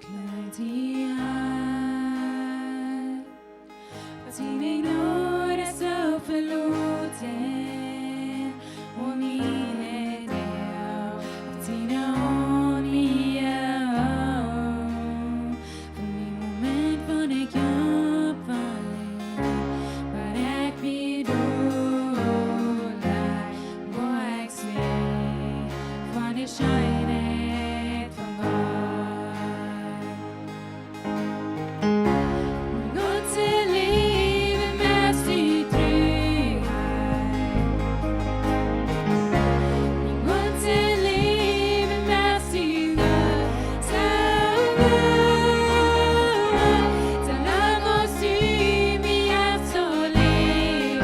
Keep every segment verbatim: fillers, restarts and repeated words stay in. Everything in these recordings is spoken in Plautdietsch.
Kjleit die aun. Waut siene Jnod es soo veloten, un miene Däa, waut siene Aunjäajent. Von dän Moment, wan ekj oppwakj, bat ekj mie doa laj, woa ekj sinjen von de Scheenheit von Gott. Mien gaunzet Läwen best du tru. Mien gaunzet Läwen best du Gott. Soo goot, soo lang aus du mie hast soo leef,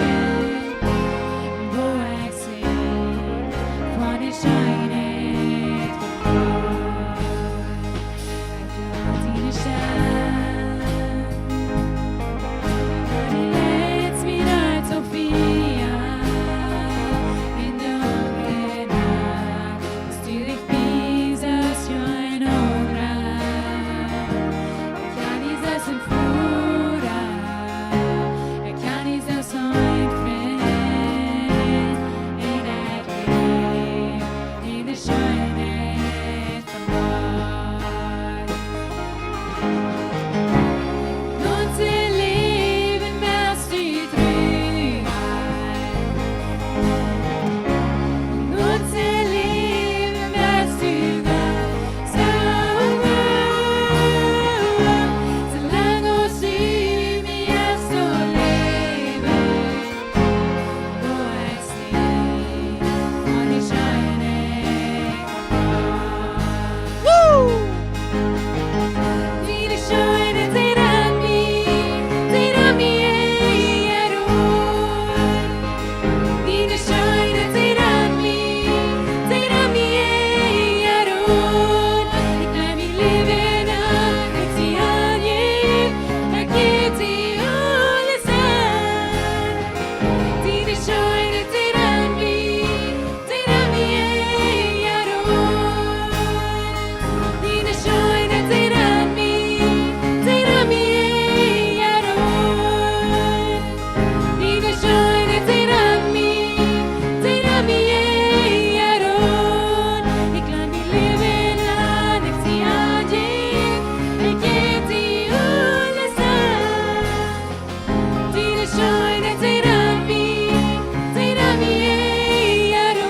woa ekj sinjen von de Scheenheit von Gott. In de Scheenheit von Gott. Gaunzet Läwen best du tru. Gaunzet Läwen best du Gott. Soo goot, soo lang aus du mie hast soo leef. Woo! Diene Scheenheit deed aun mie, deed aun mie, ja, du. Diene Scheenheit deed aun mie, deed aun mie, ja, du. Diene Scheenheit deed aun mie, deed aun mie, ja, du. Ekj laj mien Läwen aun, ekj sie aun die, ekj jäw die aules aun. Diene Scheenheit deed aun mie, deed aun mie, ja, du.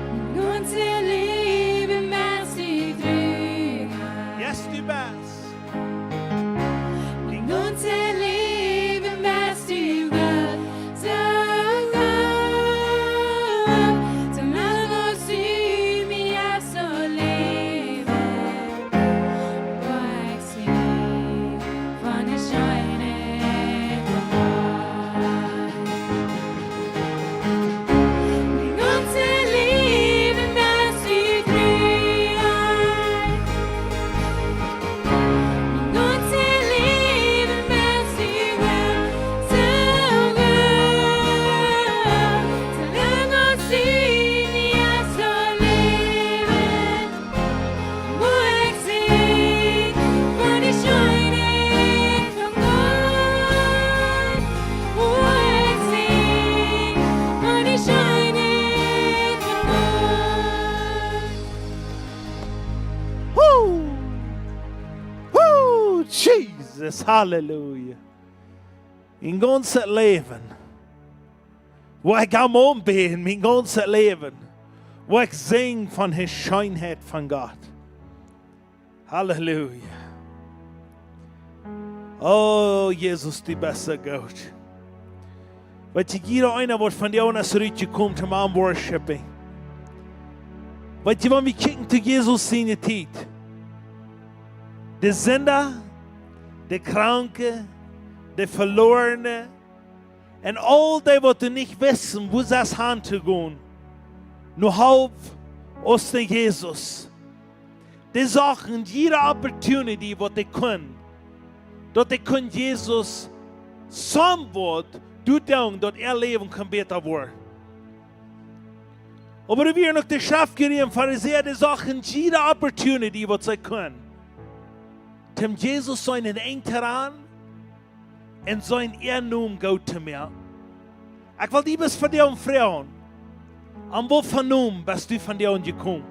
Mien gaunzet Läwen best du tru. Yes, du best. Mien gaunzet Läwen best du Gott. Soo goot, soo lang aus du mie hast soo leef, woa ekj sinjen von de Scheenheit von Gott. Mien gaunzet Läwen best du tru. Mien gaunzet Läwen best du Gott, soo goot, soo lang aus du mie hast soo leef, woa ekj sinjen von de Scheenheit von Gott, woa ekj sinjen von de Scheenheit von Gott. Woo! Woo! Jesus, halleluja. Mien gaunzet Läwen, woa ekj am aunbäden, mien gaunzet Läwen, woa ekj sinjen von de Scheenheit von Gott. Halleluja. O Jesus, du best soo goot. Weet jie, jieda eena waut vondoag es rutjekomen toom am worshipen. Weet jie, wan wie kjikjen to Jesus siene Tiet, de Sinda, de Kranke, de Velorne, un aul dee waut doa nich wisten, wua see han to gonen, no Help aus no Jesus. Dee sochten jiede opportunity waut dee kunnen, daut dee kunnen Jesus somewhat doa doonen, daut äa Läwen kunn bäta woaren. Oba doa wieren uk de Schreftjelieede un Farisäa, dee sochten jiede opportunity, waut see kunnen, om Jesus sienen Enj to ranen un sienen Nomen goot to moaken. Ekj well die bloos vondoag froagen: Aun waut fa Nomen best du vondoag jekomen?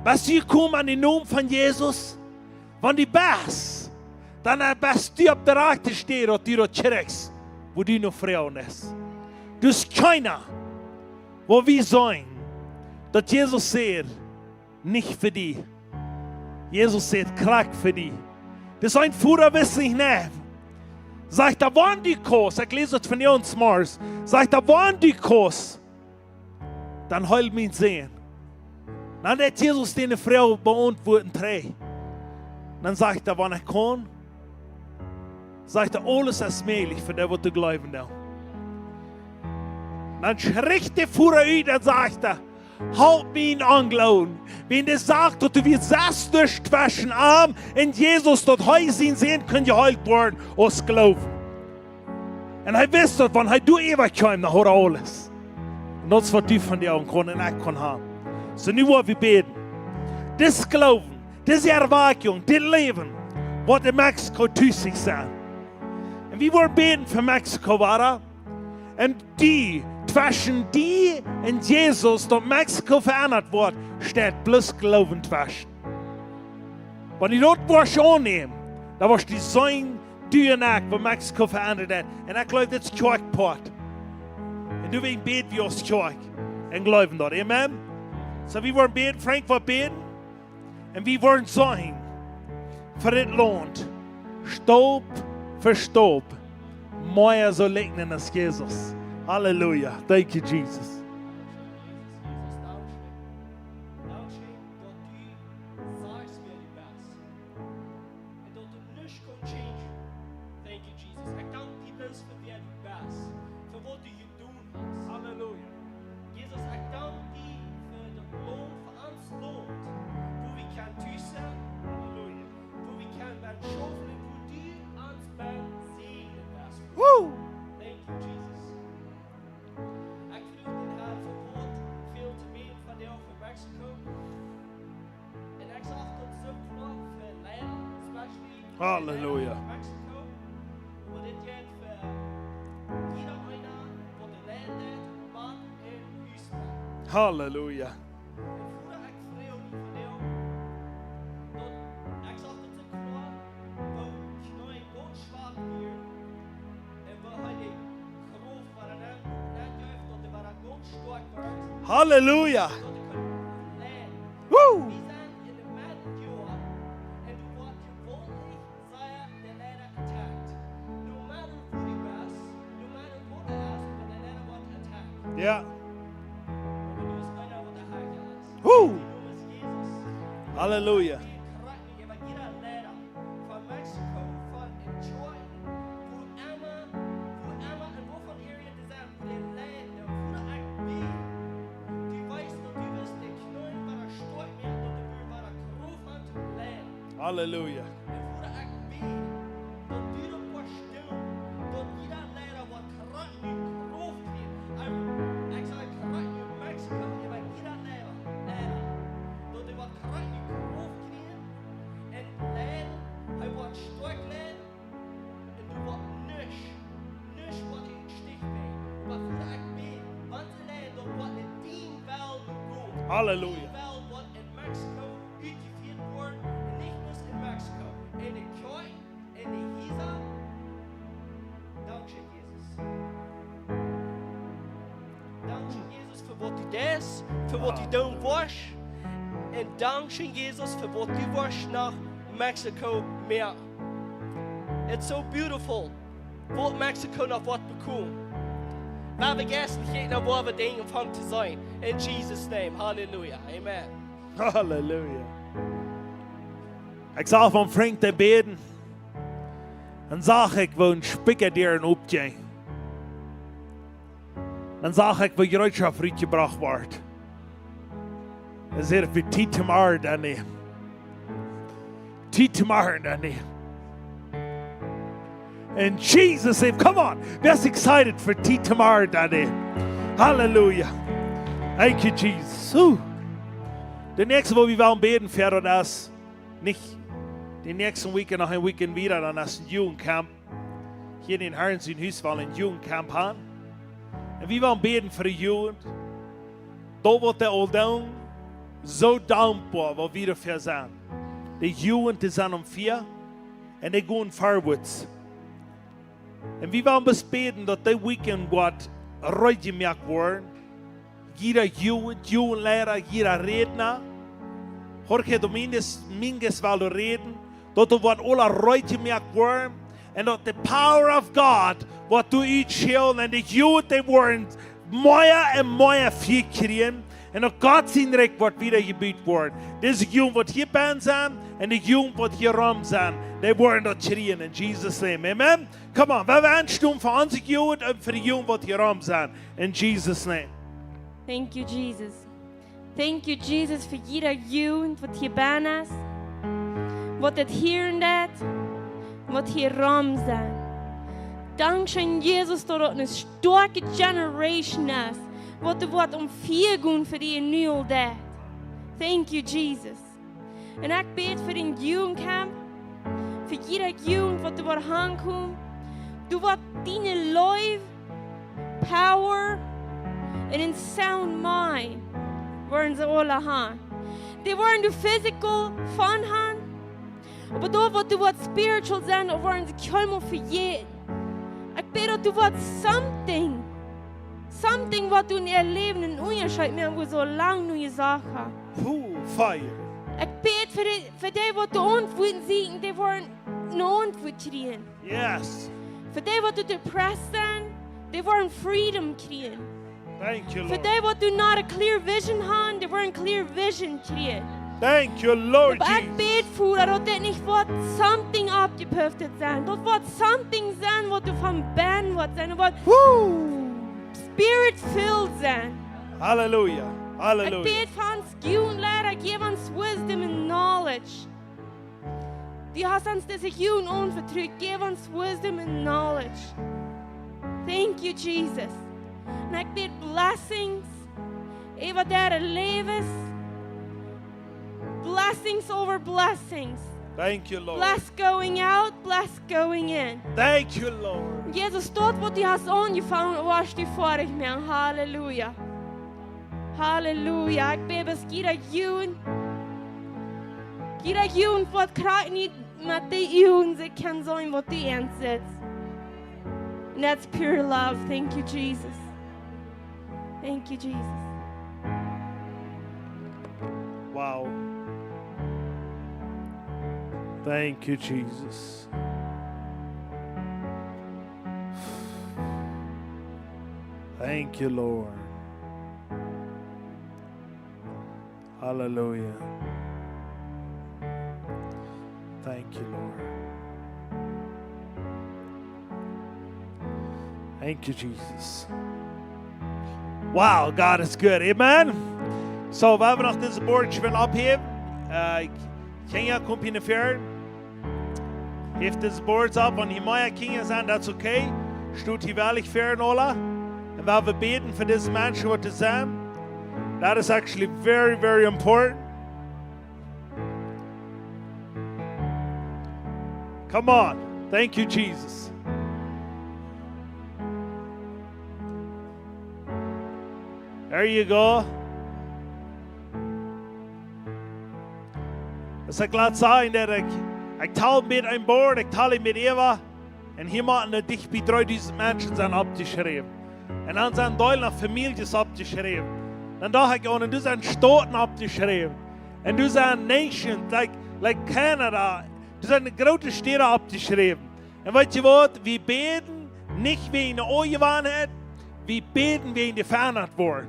Best du jekomen aun dän Nomen von Jesus? Wan du best, dan best du opp de rajchte Städ, daut du daut kjrichst, wua du no froagen deist. Dus kjeena, wua wie seenen, daut Jesus säd: "Nich fa die." Jesus säd: "Krakjt fa die." Dis een Voda wist nich, nä. Sajcht hee: "Wan du kaust," ekj läs daut von Jons Mars, sajcht hee: "Wan du kaust, dan heil mienen Sän." Dan deed Jesus dee Froag beauntwuaden trigj. Dan sajcht hee: "Wan ekj kaun," sajcht hee, "aules es mäajlich fa dee, waut doa jleewen doonen." Dan schricht de Voda ut un sajcht hee: "Halp mienen Onjloowen." Wan dee sach, daut doa wia sas Dach tweschen am un Jesus, daut hee sien Sän kunn jeheelt woaren, aus Jleewen. Un hee wist daut, wan hee doa äwa kjeem, dan haud hee aules. Un daut es waut du vondoag kaust un ekj kaun haben. Soo, nu woa wie bäden. Dis Jleewen, dise Erwakjunk, dit Läwen, woat en Mexiko tus sennen. Un wie woaren bäden fa Mexiko, wada. Un die, tweschen die un Jesus, daut Mexiko veendat woat, steit bloos Jleewen tweschen. Wan du daut woascht aunnämen, dan woascht du seenen, du un ekj, woo Mexiko veendat woat. Un ekj jleew, dit es Kjoakj Poat. Un doawäajen bäd wie aus Kjoakj un jleewen daut. Amen. Soo, wie woaren bäden, Frank woat bäden. Un wie woaren seenen fa dit Launt, Staup fa Staup, mea soo likjnen aus Jesus. Halleluja. Thank you, Jesus. Dankscheen, daut du sajchst, wäa du best. Un daut doa nuscht kaun changen. Thank you, Jesus. Ekj dank die bloos fa wäa du best, fa waut du jedonen hast. Halleluja. Jesus, ekj dank die fa daut Launt, fa ons Launt, wua wie kjennen tus sennen. Halleluja. Wua wie kjennen bie schaufen, wua du ons best säajnen woascht. Woo! Thank you, Jesus. Ekj froag dän Harn fa waut väl to bäden vondoag fa Mexiko. Un ekj sach daut soo kloa fa Leida, especially Halleluja. Leida, Mexiko. Oba dit jeit fa jieda eena, waut de Leida deit, waut en Hus bent. Halleluja. Un Voda, ekj froag die vondoag, daut ekj sach daut soo kloa, woo Kjneeen gaunz schwak wieren, un woo hee de Krauft wada nenn, nenn jeft, daut dee wada gaunz stoakj woat. Halleluja. Daut dee kjennen leiden. Woo. Wie sent en de Meddel Joa, un doa woat jeweentlich sea de Leida attacked. No matter who du best, no matter waut du best, oba de Leida woat attacked. Jo. Oba doa es eena, waut de Harr es. Woo. Sien Nomen es Jesus. Halleluja. Wie krakjt nich äwa jieda Leida von Mexiko, von Jordan, wua emma, wua emma, en waut fa area dee sent, wua dee leiden, un Voda, ekj bäd, du weetst, daut du woascht de Kjneeen wada stoakj moaken, daut dee wada Krauft haben to leiden. Halleluja. Un Voda, ekj bäd, daut du daut woascht doonen, daut jieda Leida woat krakjt nu Krauft kjrieen. Ekj, ekj saj krakjt nu Mexiko, äwa jieda Leida, Leida. Daut dee woat krakjt nu Krauft kjrieen un leiden, hee woat stoakj leiden. Un doa woat nuscht, nuscht woat dee em Stich brinjen. Oba Voda, ekj bäd, wan see leiden, daut woat nich dien Wellen gonen. Halleluja. Dien Wellen woat en Mexiko utjefieet woaren. Un nich bloos en Mexiko. En de Kjoakj, en de Hiesa. Dankscheen, Jesus. Dankscheen, Jesus, fa waut du deist, fa waut du doonen woascht. Un dankscheen, Jesus, fa waut du woascht no Mexiko moaken. It's so beautiful, waut Mexiko noch woat bekomen. Wan wie jeistlich kjikjen, dan woa wie Dinja aunfangen to seenen. In Jesus' name, halleluja, amen. Halleluja. Ekj sach von Frank dee bäden. Dan sach ekj, woo Spikjadäaren opjinjen. Dan sach ekj, woo Jereetschoft rutjebrocht wort. Dan säd hee: "Tiet toom Oaden nämen. Tiet toom Oaden nämen." In Jesus' name, come on. Wäa es excited fa Tiet toom Oaden nämen? Halleluja. Thank you, Jesus. Huh. De näakjste, wua wie wellen bäden fa, daut es nich de näakjste Wäakj, noch een Wäakj wieda, dan es een Jugendcamp. Hia en Harn sien Hus well wie een Jugendcamp haben. Un wie wellen bäden fa de Jugend. Daut woat de Oldung soo dankboa, wua wie doafäa sent. De Jugend, dee sent aum Fia un dee gonen forwards. Un wie wellen bloos bäden, daut dee Wäakj woat reed jemoakt woaren. Jieda Jugend, Jugendleida, jieda Rädna, Jorge Dominguez, Dominguez well doa räden, daut doa woat aula reed jemoakt woaren. Un daut de power of God woat doa utschellen un de Jugend, dee woaren mea un mea Fia kjrieen. Un uk Gott sien Rikj woat wieda jebut woaren. Dise Jugend, waut hia bennen sent, un de Jugend, waut hia rom sent, dee woaren daut kjrieen in Jesus' name. Amen. Come on, wie wellen stonen fa onse Jugend un fa de Jugend, waut hia rom sent. In Jesus' name. Thank you, Jesus. Thank you, Jesus, fa jieda Jugend, waut hia bennen es, waut daut hieren deit, waut hia rom sent. Dankscheen, Jesus, daut daut eene stoakje Generation es, waut doa woat aum Fia gonen fa die nu aul deit. Thank you, Jesus. Un ekj bäd fa dän Jugendcamp, fa jieda Jugend, waut doa woat hankomen. Doa woat diene Leew, power un een sound mind woaren see aula haben. Dee woaren doa physical fun haben, oba doa, waut doa woat spiritual sennen, doa woaren see kjeenmol vejäten. Ekj bäd, daut doa woat something, something, waut doa en äa Läwen eenen Unjascheet moakt, wua see soo lang no jesocht haben. Ooh, fire. Ekj bäd fa dee, fa dee, waut de Auntwuaten sieekjen, dee woaren eene Auntwuat kjrieen. Yes. Fa dee, waut doa depressed sent, dee woaren freedom kjrieen. Thank you, Lord. Fa dee, waut doa not a clear vision haben, dee woaren clear vision kjrieen. Thank you, Lord Jesus. Oba ekj bäd fa, daut dit nich woat something opgepufft sennen. Daut woat something sennen, waut doa von bennen woat sennen, waut Woo. Spirit-filled sennen. Hallelujah. Hallelujah. Ekj bäd fa ons Jugendleida, give ons wisdom and knowledge. Du hast ons dise Jugend aunvetrut, give ons wisdom and knowledge. Thank you, Jesus. Un ekj bäd blessings äwa äare Läwes. Blessings over blessings. Thank you, Lord. Bless going out, bless going in. Thank you, Lord. Jesus, daut, waut du hast aunjefongen, woascht du foadich moaken. Halleluja. Halleluja. Ekj bäd fa jieda Jugend. Jieda Jugend, waut krakjt nich met de Uagen sikj kaun seenen, waut du ensitst. And that's pure love. Thank you, Jesus. Thank you, Jesus. Wow. Thank you, Jesus. Thank you, Lord. Hallelujah. Thank you, Lord. Thank you, Jesus. Wow, God is good. Amen. So, wie haben noch dise Boards, ekj well oppheewen. Äh, Kjinja, komt hia no väaren. Heft dise Boards opp, wan hia mea Kjinja sent, that's okay. Stot hia woarlich väaren, aula. Un wie wellen bäden fa dise Menschen, waut doa sent. That is actually very, very important. Come on. Thank you, Jesus. There you go. Aus ekj lat sajen, daut ekj, ekj tal met een Board, ekj tal met äwa. Un hia motten doa dicht bie dreedusent Menschen sennen oppjeschräwen. Un dan sent Deel no Famieljes oppjeschräwen. Dan docht ekj, oh, un doa sent Stoten oppjeschräwen. Un doa sent nations, like, like Canada. Doa sent groote Städa oppjeschräwen. Un weetst du waut? Wie bäden nich wäajen de Onjewanheit, wie bäden wäajen de Veendrunk woaren.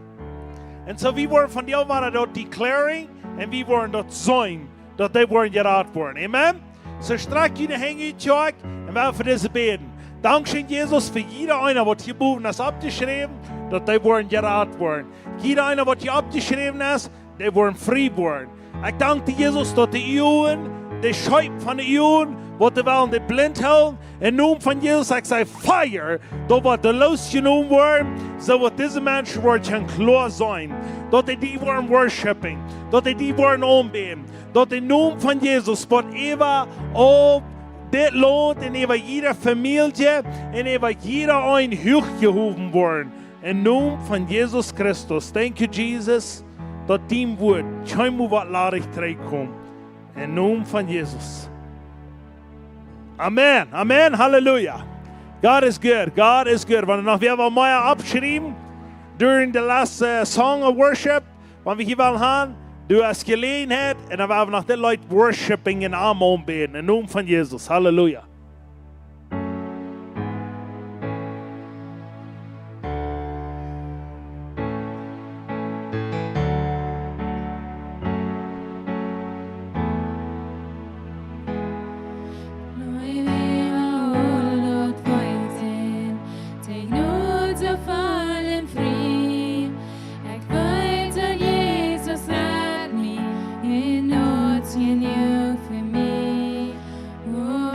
Un soo, wie woaren von die Woarheit daut declaring, un wie woaren daut seenen, daut dee woaren jerat woaren. Amen? Soo strakjt june Henj ut, Kjoakj, un wie wellen fa dise bäden. Dankscheen, Jesus, fa jieda eena, waut hia bowen es oppjeschräwen, daut dee woaren jerat woaren. Jieda eena, waut hia oppjeschräwen es, dee woaren frie woaren. Ekj dank die, Jesus, daut de Uagen, de Scheep von de Uagen, waut dee wellen dee blint hoolen. Em Nomen von Jesus, ekj saj: Fire, daut woat doa loosjenomen woaren, soo daut dise Menschen woaren kjennen kloa seenen, daut dee die woaren worshipen, daut dee die woaren aunbäden, daut de Nomen von Jesus woat äwa opp dit Launt un äwa jieda Famielje un äwa jieda een huachjehowen woaren. Em Nomen von Jesus Christus. Thank you, Jesus, daut dien Wort kjeenmol woat ladich trigjkomen. Em Nomen von Jesus. Amen. Amen. Halleluja. God is good. God is good. Wan noch wäa well mea oppschriewen during the last uh, song of worship, wan wie hia wellen gonen, du hast Jeläajenheit un dan woa wie noch dit Leet worshipen un am aunbäden. Em Nomen von Jesus. Halleluja. Neu wäa aul daut weeten, de Jnod soo voll un frie. Ekj weet, daut Jesus rat mie, un daut es jenuach fa mie. Oh,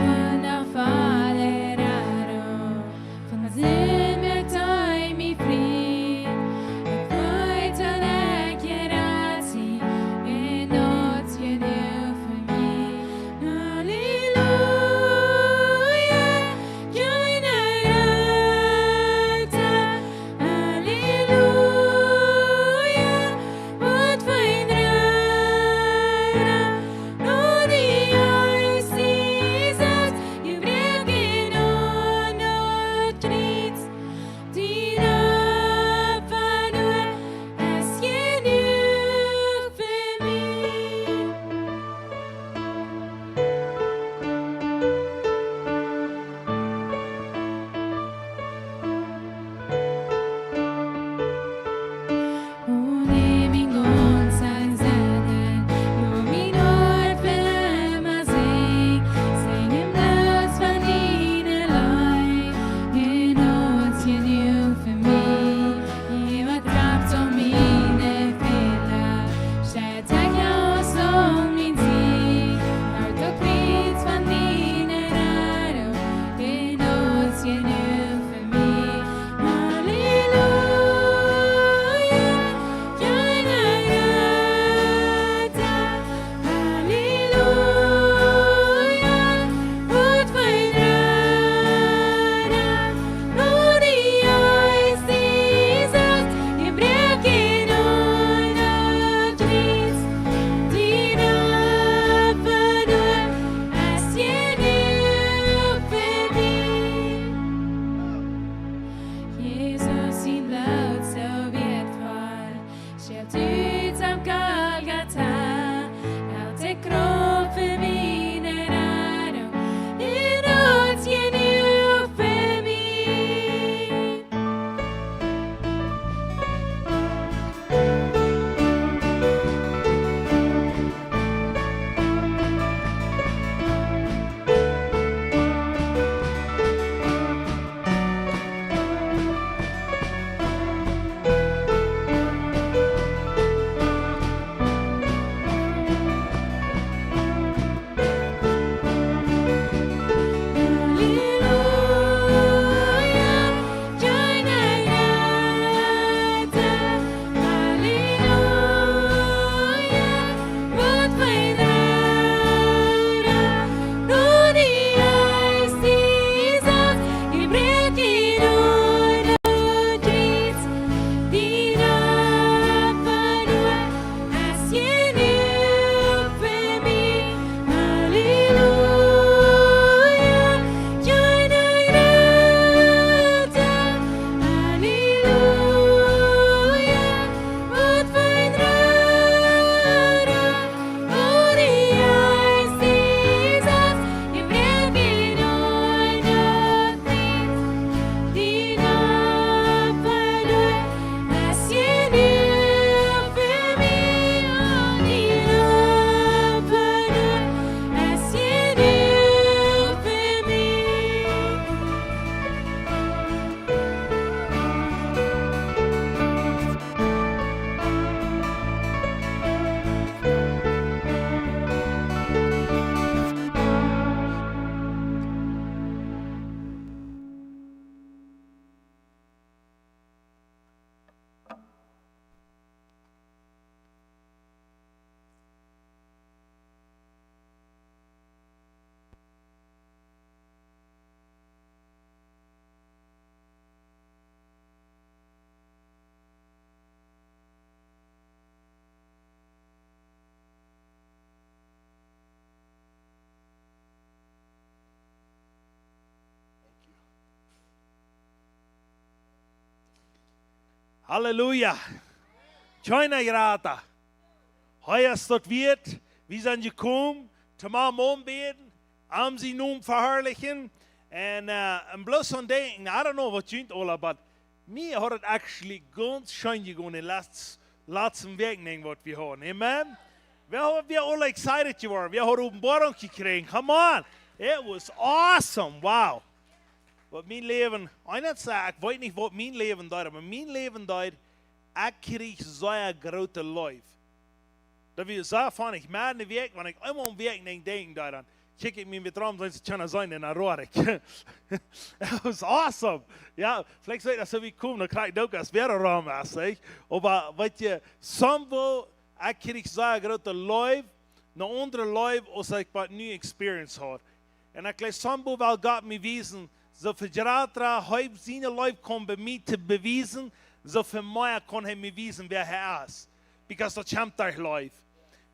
Halleluja. Kjeena jrata. Hee es daut wieet. Wie sent jekomen, toom am aunbäden, am sienen Nomen veharlichen. Un, äh, un bloos aun denkjen, I don't know about you, all, but mie haud et actually gaunz scheen jegonen de latste, latste Wäakj, waut wie hauden. Amen. Wie, wie aula excited jeworden. Wie hauden Openboarunk jekjräajen. Come on. It was awesome. Wow. Waut mien Läwen, eena säd, ekj weet nich, waut mien Läwen deed, oba mien Läwen deed, ekj kjrieech sea groote Leew. Daut wia sea funny. Meden enne Wäakj, wan ekj eemol aun Wäakj denkj, denkj ekj doaraun. Kjikj ekj mie wada om, sent see kjeena sennen, dan roar ekj. It was awesome. Jo, veleicht soo aus wie komen, dan kjrieech ekj uk aus wäa rom es, nich? Oba weetst, somehow, ekj kjrieech sea groote Leew, eene aundre Leew, aus ekj waut nu experience haud. Un ekj jleew, somehow well Gott mie wiesen, soo väl jrata hee siene Leew kaun bie mie to bewiesen, soo väl mea kaun hee mie wiesen, wäa hee es. Because daut kjemt derch Leew.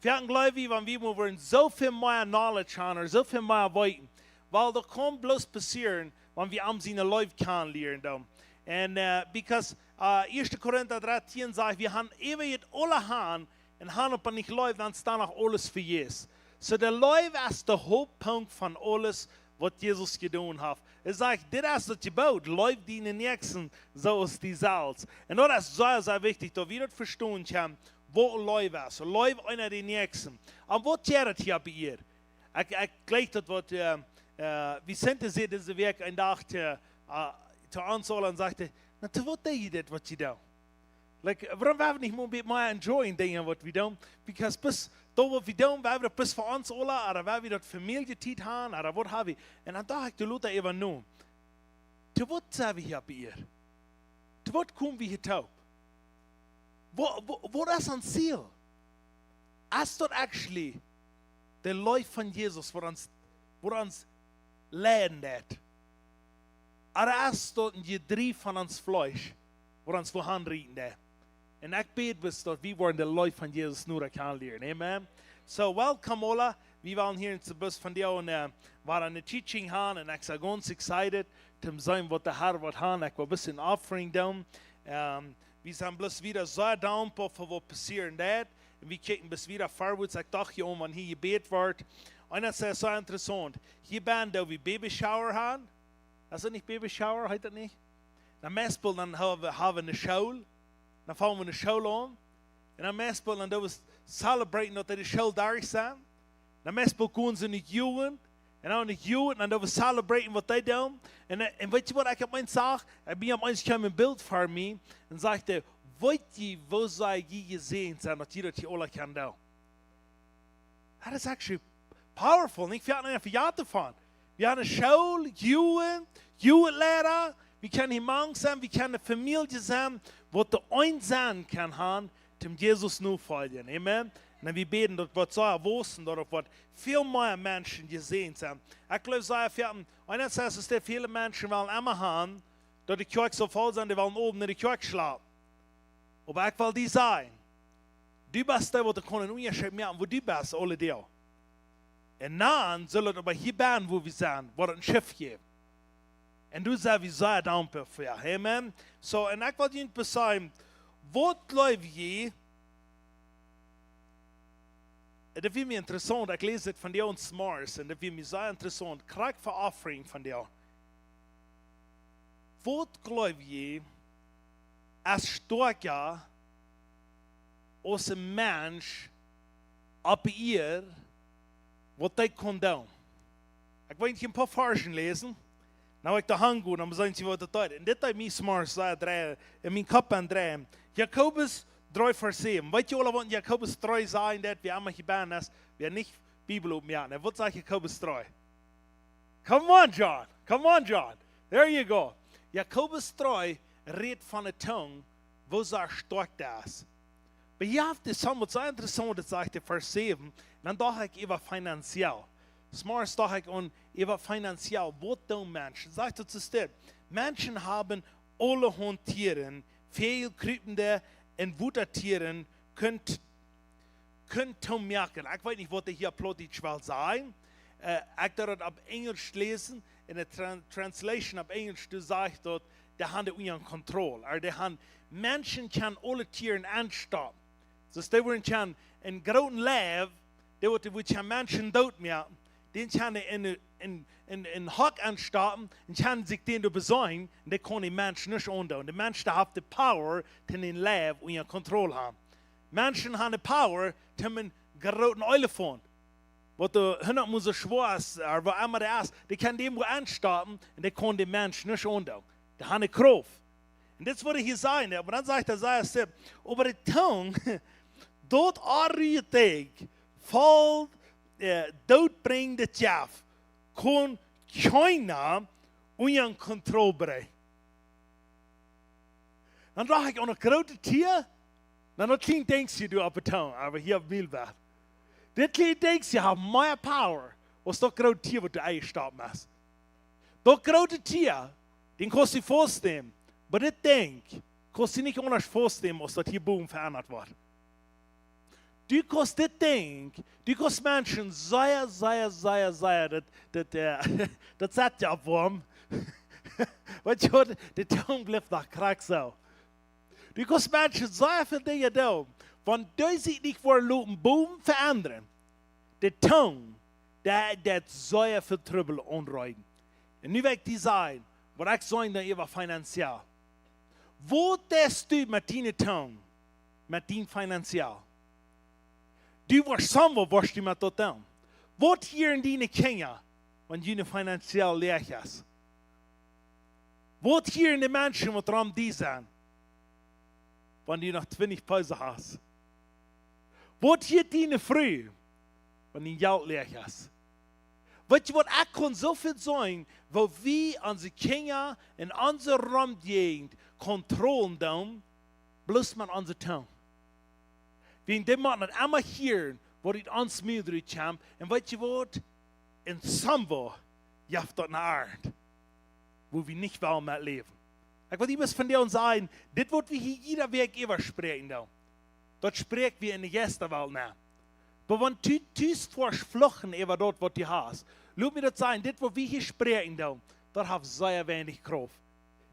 Wie haben, jleew ekj, wan wie woaren soo väl mea knowledge haben, ooda soo väl mea weeten, wiels daut kaun bloos passieren, wan wie am siene Leew kjanen lieren doonen. Un, äh, because, äh, Ieeschte Korinta dartieen sajcht, wie haben eewich aule han un haben oba nich Leew, dan es doano aules vejäfs. Soo de Leew es de Hauptpunkt von aules, waut Jesus jedonen haft. Hee sajcht, dit es daut Jeboot, leew dienen Näakjsten soo aus die selfst. Un daut es sea, sea wichtich, daut wie daut vestonen kjennen, waut Leew es. Leew eena dän Näakjsten. Un waut jeit et hia bie hia? Ekj, ekj jleew daut waut, äh, äh, Vicente säd dise Wäakj een Dach to, äh, to ons aula un säd, na, to waut deed jie dit, waut jie doonen? Like, wuarom woa wie nich mol een bät mea enjoyen Dinja, waut wie doonen? Because bloos daut, waut wie doonen, woa wie daut bloos fa ons aula, ooda woa wie daut Famielje Tiet haben, ooda waut hab wie? Un dan docht ekj, doa lot ekj äwa no. To waut sent wie hia bie hia? To waut komen wie hia toop? Waut, waut, waut es ons Ziel? Es daut actually de Leew von Jesus, waut ons, waut ons leiden deit? Ooda es daut een Jedriew von ons Fleesch, waut ons woa aunrieten deit? Un ekj bäd bloos, daut wie woaren de Leew von Jesus nu kjanen lieren. Amen. So, welcome aula. Wie woaren hia en Zebus von die un, äh, woaren een Teaching haben un ekj sie gaunz excited, om to seenen waut de Herr woat haben. Ekj well een bät offering doonen. Ähm, wie sent bloos wada sea dankboa fa waut passieren deit. Un wie kjikjen bloos wada forwards. Ekj docht hia om, wan hia jebät woat. Un daut es sea interessaunt. Hia bie wie Baby Shower haben. Es daut nich Baby Shower, heet daut nich? Na, meistens dan hab wie, hab wie eene School. Dan fangen wie eene School aun. Un dan meistens dan doo wie celebraten, daut de School doa es. Dan meistens gonen see no Jugend. Un dan no Jugend, dan doo wie celebraten waut dee doonen. Un, äh, un weetst waut ekj opp eemol sach? Ekj bie opp eemol kjeem een Bilt ver mie. Un säd hee, weet jie, woo sea jie jesäajent sent, daut jie daut hia aula kjennen doonen? That is actually powerful. Ekj haud daut vejäten von. Wie haben eene School, Jugend, Jugendleiter. Wie kjennen hia mank sennen, wie kjennen eene Famielje sennen, waut de Eent sennen kaun haben, om Jesus notofoljen. Amen. Un wie bäden, daut woat soo wausen, daut woat väl mea Menschen jesäajent sennen. Ekj jleew, sea väl, un daut es, daut väle Menschen wellen emma haben, daut de Kjoakj saul voll sennen, dee wellen owent enne Kjoakj schlapen. Oba ekj well die sajen, du best dee, waut kaun een Unjascheet moaken, wua du best, aule Doag. Un dan saul et oba hia bie, wua wie sent, woat et een Shift jäwen. Un doa sent wie sea dankboa fa. Amen. So, un ekj well junt bloos sajen, waut jleew jie, daut wia mie interessaunt, ekj läs dit von die un zemorjes, un daut wia mie sea interessaunt, krakjt fa offering von die. Waut jleew jie, es stoakja aus een Mensch opp Ieed, waut dee kaun doonen? Ekj well junt een poa Varzen läsen. Nu ekj doa hangonen, dan seenen jie waut daut deit. Un dit deed mie zemorjes sea dreien, en mien Kopp aundreien. Jakobus dree Varsch säwen. Weet jie aula waut Jakobus dree sajcht, daut wie emma hia bie es, wie nich Bibel opmoaken. Waut sajcht Jakobus dree? Come on, John. Come on, John. There you go. Jakobus dree rät von de Tung, woo sea stoakj daut es. Oba hia haft hee waut sea Interessauntet, sajcht hee, Varsch säwen, dan docht ekj äwa finanziell. Zemorjes docht ekj aun äwa finanziell, waut doonen Menschen? Sajcht daut soo steit. Menschen haben aulahaunt Tieren, Väajel, Kjriepende un Wotatieren, kjennen, kjennen tomoaken. Ekj weet nich, waut hee hia Plautdietsch well sajen. Äh, ekj deed daut opp Enjlisch läsen, en de Tran-, Translation opp Enjlisch, doa sajcht daut, dee haben dee unja Kontroll. Oba dee haben, Menschen kjennen aule Tieren aunstoppen. Soo aus dee wudden kjennen een grooten Leiw, dee wudden, wudden kjennen Menschen doot moaken, dän kjennen dee en, en, en, en Hock aunstoppen un kjennen sikj dän doa beseenen, un dee kaun dän Mensch nuscht aundoonen. De Mensch, dee haft de power, dän Leiw unja Kontroll haben. Menschen haben de power, dän grooten Elefaunt, waut doa hundat Mol soo schwoa es, oba woo emma dee es, dee kaun dän wua aunstoppen un dee kaun dän Mensch nuscht aundoonen. Dee haben de Krauft. Un dit es waut hee hia sajcht, oba dan sajcht hee, sajcht hee, oba de Tung, daut onrut Dinkj, voll, äh, dootbrinjende Jeft, kaun kjeena unja Kontroll brinjen. Dan docht ekj aun daut groote Tia, dan daut kjliene Dinkj hia doa oppe Tung, oba hia opp Milbert. Dit kjliene Dinkj hia haft mea power aus daut groote Tia waut doa enjestoppt es. Daut groote Tia, dän kaust du faustnämen, oba dit Dinkj kaust du nich aundasch faustnämen aus daut hia bowen veendat woat. Du kaust dit Dinkj, du kaust Menschen sea, sea, sea, sea, daut, daut, äh, daut sat je opp woam. Weetst du waut, de Tung blift noch krakjt soo. Du kaust Menschen sea väl Dinja doonen, wan dee sikj nich woaren loten bowen veendren. De Tung, dee, dee deit sea väl Trubbel aunrechten. Un nu well ekj die sajen, waut ekj saj dan äwa finanziell. Waut deist du met diene Tung, met dien finanziell? Du woascht sajen, waut woascht du met daut doonen? Waut hieren diene Kjinja, wan du finanziell läach hast? Waut hieren de Menschen, waut rom die sent, wan du noch twintich Peso hast? Waut hieet diene Fru, wan dien Jelt läach es? Weetst du waut, ekj kaun soo väl seenen, woo wie onse Kjinja un onse Romjäajent kontrollieren doonen, bloos met onse Tung. Wäajen dee motten daut emma hieren, waut ut ons Mul rut kjemt. Un weetst du waut? En somehow jeft daut ne Oat, wua wie nich wellen met läwen. Ekj well die bloos vondoag sajen, dit waut wie hia jiede Wäakj äwaspräakjen doonen, daut spräakj wie enne Jeisteswelt nenn. Oba wan du, du woascht fluchen äwa daut waut du hast, lot mie daut sajen, dit waut wie hia spräakjen doonen, daut haft sea weinich Krauft.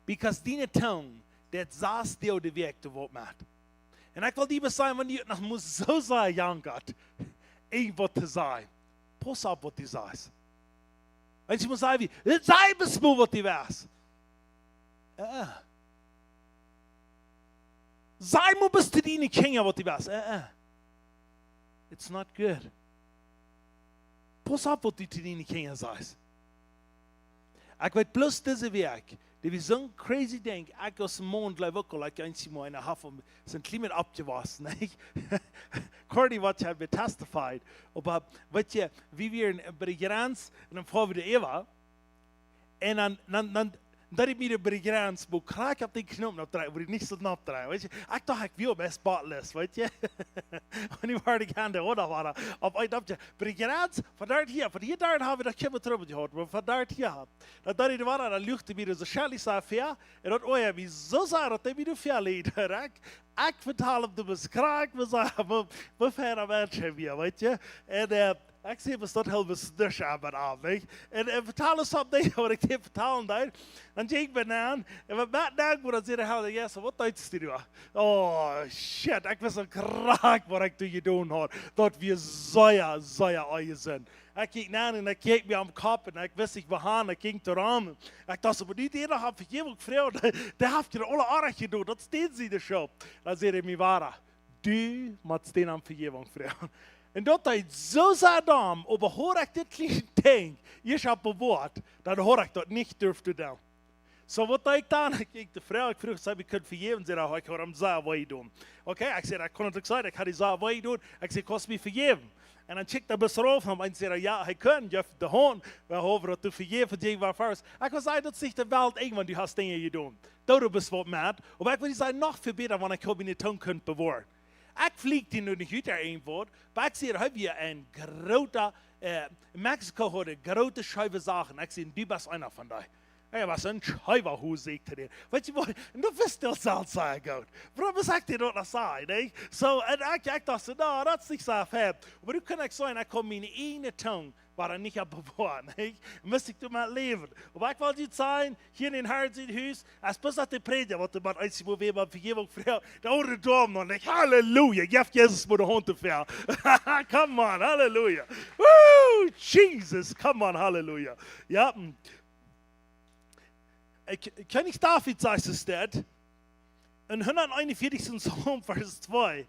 Because diene Tung, daut sajcht die de Wäakj doa waut met. Un ekj well die bloos sajen, wan du noch must soo sajen, Jan Gott, irjent waut to sajen, pauss opp waut du sajchst. Wan du must sajen, wie, saj bloos mol waut du west. Äh, äh. Saj mol bloos to diene Kjinja waut du west. Äh, äh. It's not good. Pauss opp waut du to diene Kjinja sajchst. Ekj weet bloos dise Wäakj, dee wia soon crazy Dinkj, ekj aus Maun jleew uk aul, ekj eent mol enne Haft, sent kjlien met oppjewossen, nä? Cordy, waut hee haft testified, oba weetst du, wie wieren bie de Jrenz un dan foaren wie doa äwa. Un dan, dan, dan, dan deed ekj mie doa bie de Jrenz, wua krakjt opp dän Knoop oppdreien, wua ekj nich sull oppdreien, weetst du? Ekj docht, ekj wia best spotless, weetst du? Un nu wort ekj aun de Oda wada opp eent oppje-, bie de Jrenz, von doa hia, von hia doa hab ekj noch kjeen Trubbel jehaut, oba von doa hia, dan deed ekj wada, dan lucht ekj mie soo schell, ekj saj, väa, un daut Oaja, woo soo saj daut, dee mie doa väa leet, direkt. Ekj vetal am, du best krank, wie saj, woo, woo fein Mensch hee wia, weetst du? Un, äh, ekj saj, waut daut helpt, es nuscht aun met am, nich? Un, äh, vetal am something, waut ekj die vetalen deed. Dan jinkj ekj no aun, un waut met dan, wua dan säd de Heilje Jeist, waut deedst du doa? Oh, shit, ekj wist aul krakjt, waut ekj doa jedonen haud. Daut wia sea, sea onjesunt. Ekj kjikj no aun un ekj kjikj mie aum Kopp un ekj wist nich, wua han, ekj jinkj doa rom. Ekj docht, oba dee, dee haft Vejäwunk jefroacht, dee haft je aule Oajch jedonen, daut es dee siene Schult. Dan säd hee mie wada, du motst dän om Vejäwunk froagen. Un daut deed soo sea domm, oba haud ekj dit kjliene Dinkj ieescht opp bewoat, dan haud ekj daut nich durft doonen. Soo, waut deed ekj dan? Ekj jinkj no de Fru, ekj fruach, saj, wie kjennen vejäwen? See säd, oh, ekj haud am sea wee jedonen. Okay, ekj säd, ekj kaun daut uk sajen, ekj haud die sea wee jedonen. Ekj säd, kaust mie vejäwen? Un dan kjikjt hee bloos rauf, un eena säd, jo, hee kunn, jeef de Haunt, wie haben daut to vejäwen, fa die wea first. Ekj well sajen, daut es nich de Welt, irjentwan, du hast Dinja jedonen. Doa du best waut met. Oba ekj well die sajen, noch väl bäta, wan ekj haud miene Tung kunt bewoaren. Ekj fluak dee nu nich ut, irjentwaut, oba ekj säd, hee wia een groota, äh, Mexiko haud dee groote scheewe Sachen. Ekj säd, du best eena von dee. Hee wia een scheewa Hus, säd ekj to dän. Weetst du waut? Un daut wist hee selfst sea goot. Wuarom es ekj die daut noch sajen, nä? Soo, un ekj, ekj docht soo, na, daut es nich soo fein. Oba nu kaun ekj sajen, ekj kaun miene ieejne Tung Wia daut nich opp bewoat, nich? Must ekj doamet läwen. Oba ekj well junt sajen, hia en dän Harn sien Hus, aus bloos daut de Prädja, waut doa met eent wua wie met Vejäwunk froagen, de aundre Doam noch nich. Halleluja, jeff Jesus mau de Haunt doafäa. Come on, halleluja. Woo, Jesus, come on, halleluja. Jo, mm. Ekj, Kjennich David sajcht et doa, en hundateenunvieetichsten Psalm, Varsch twee,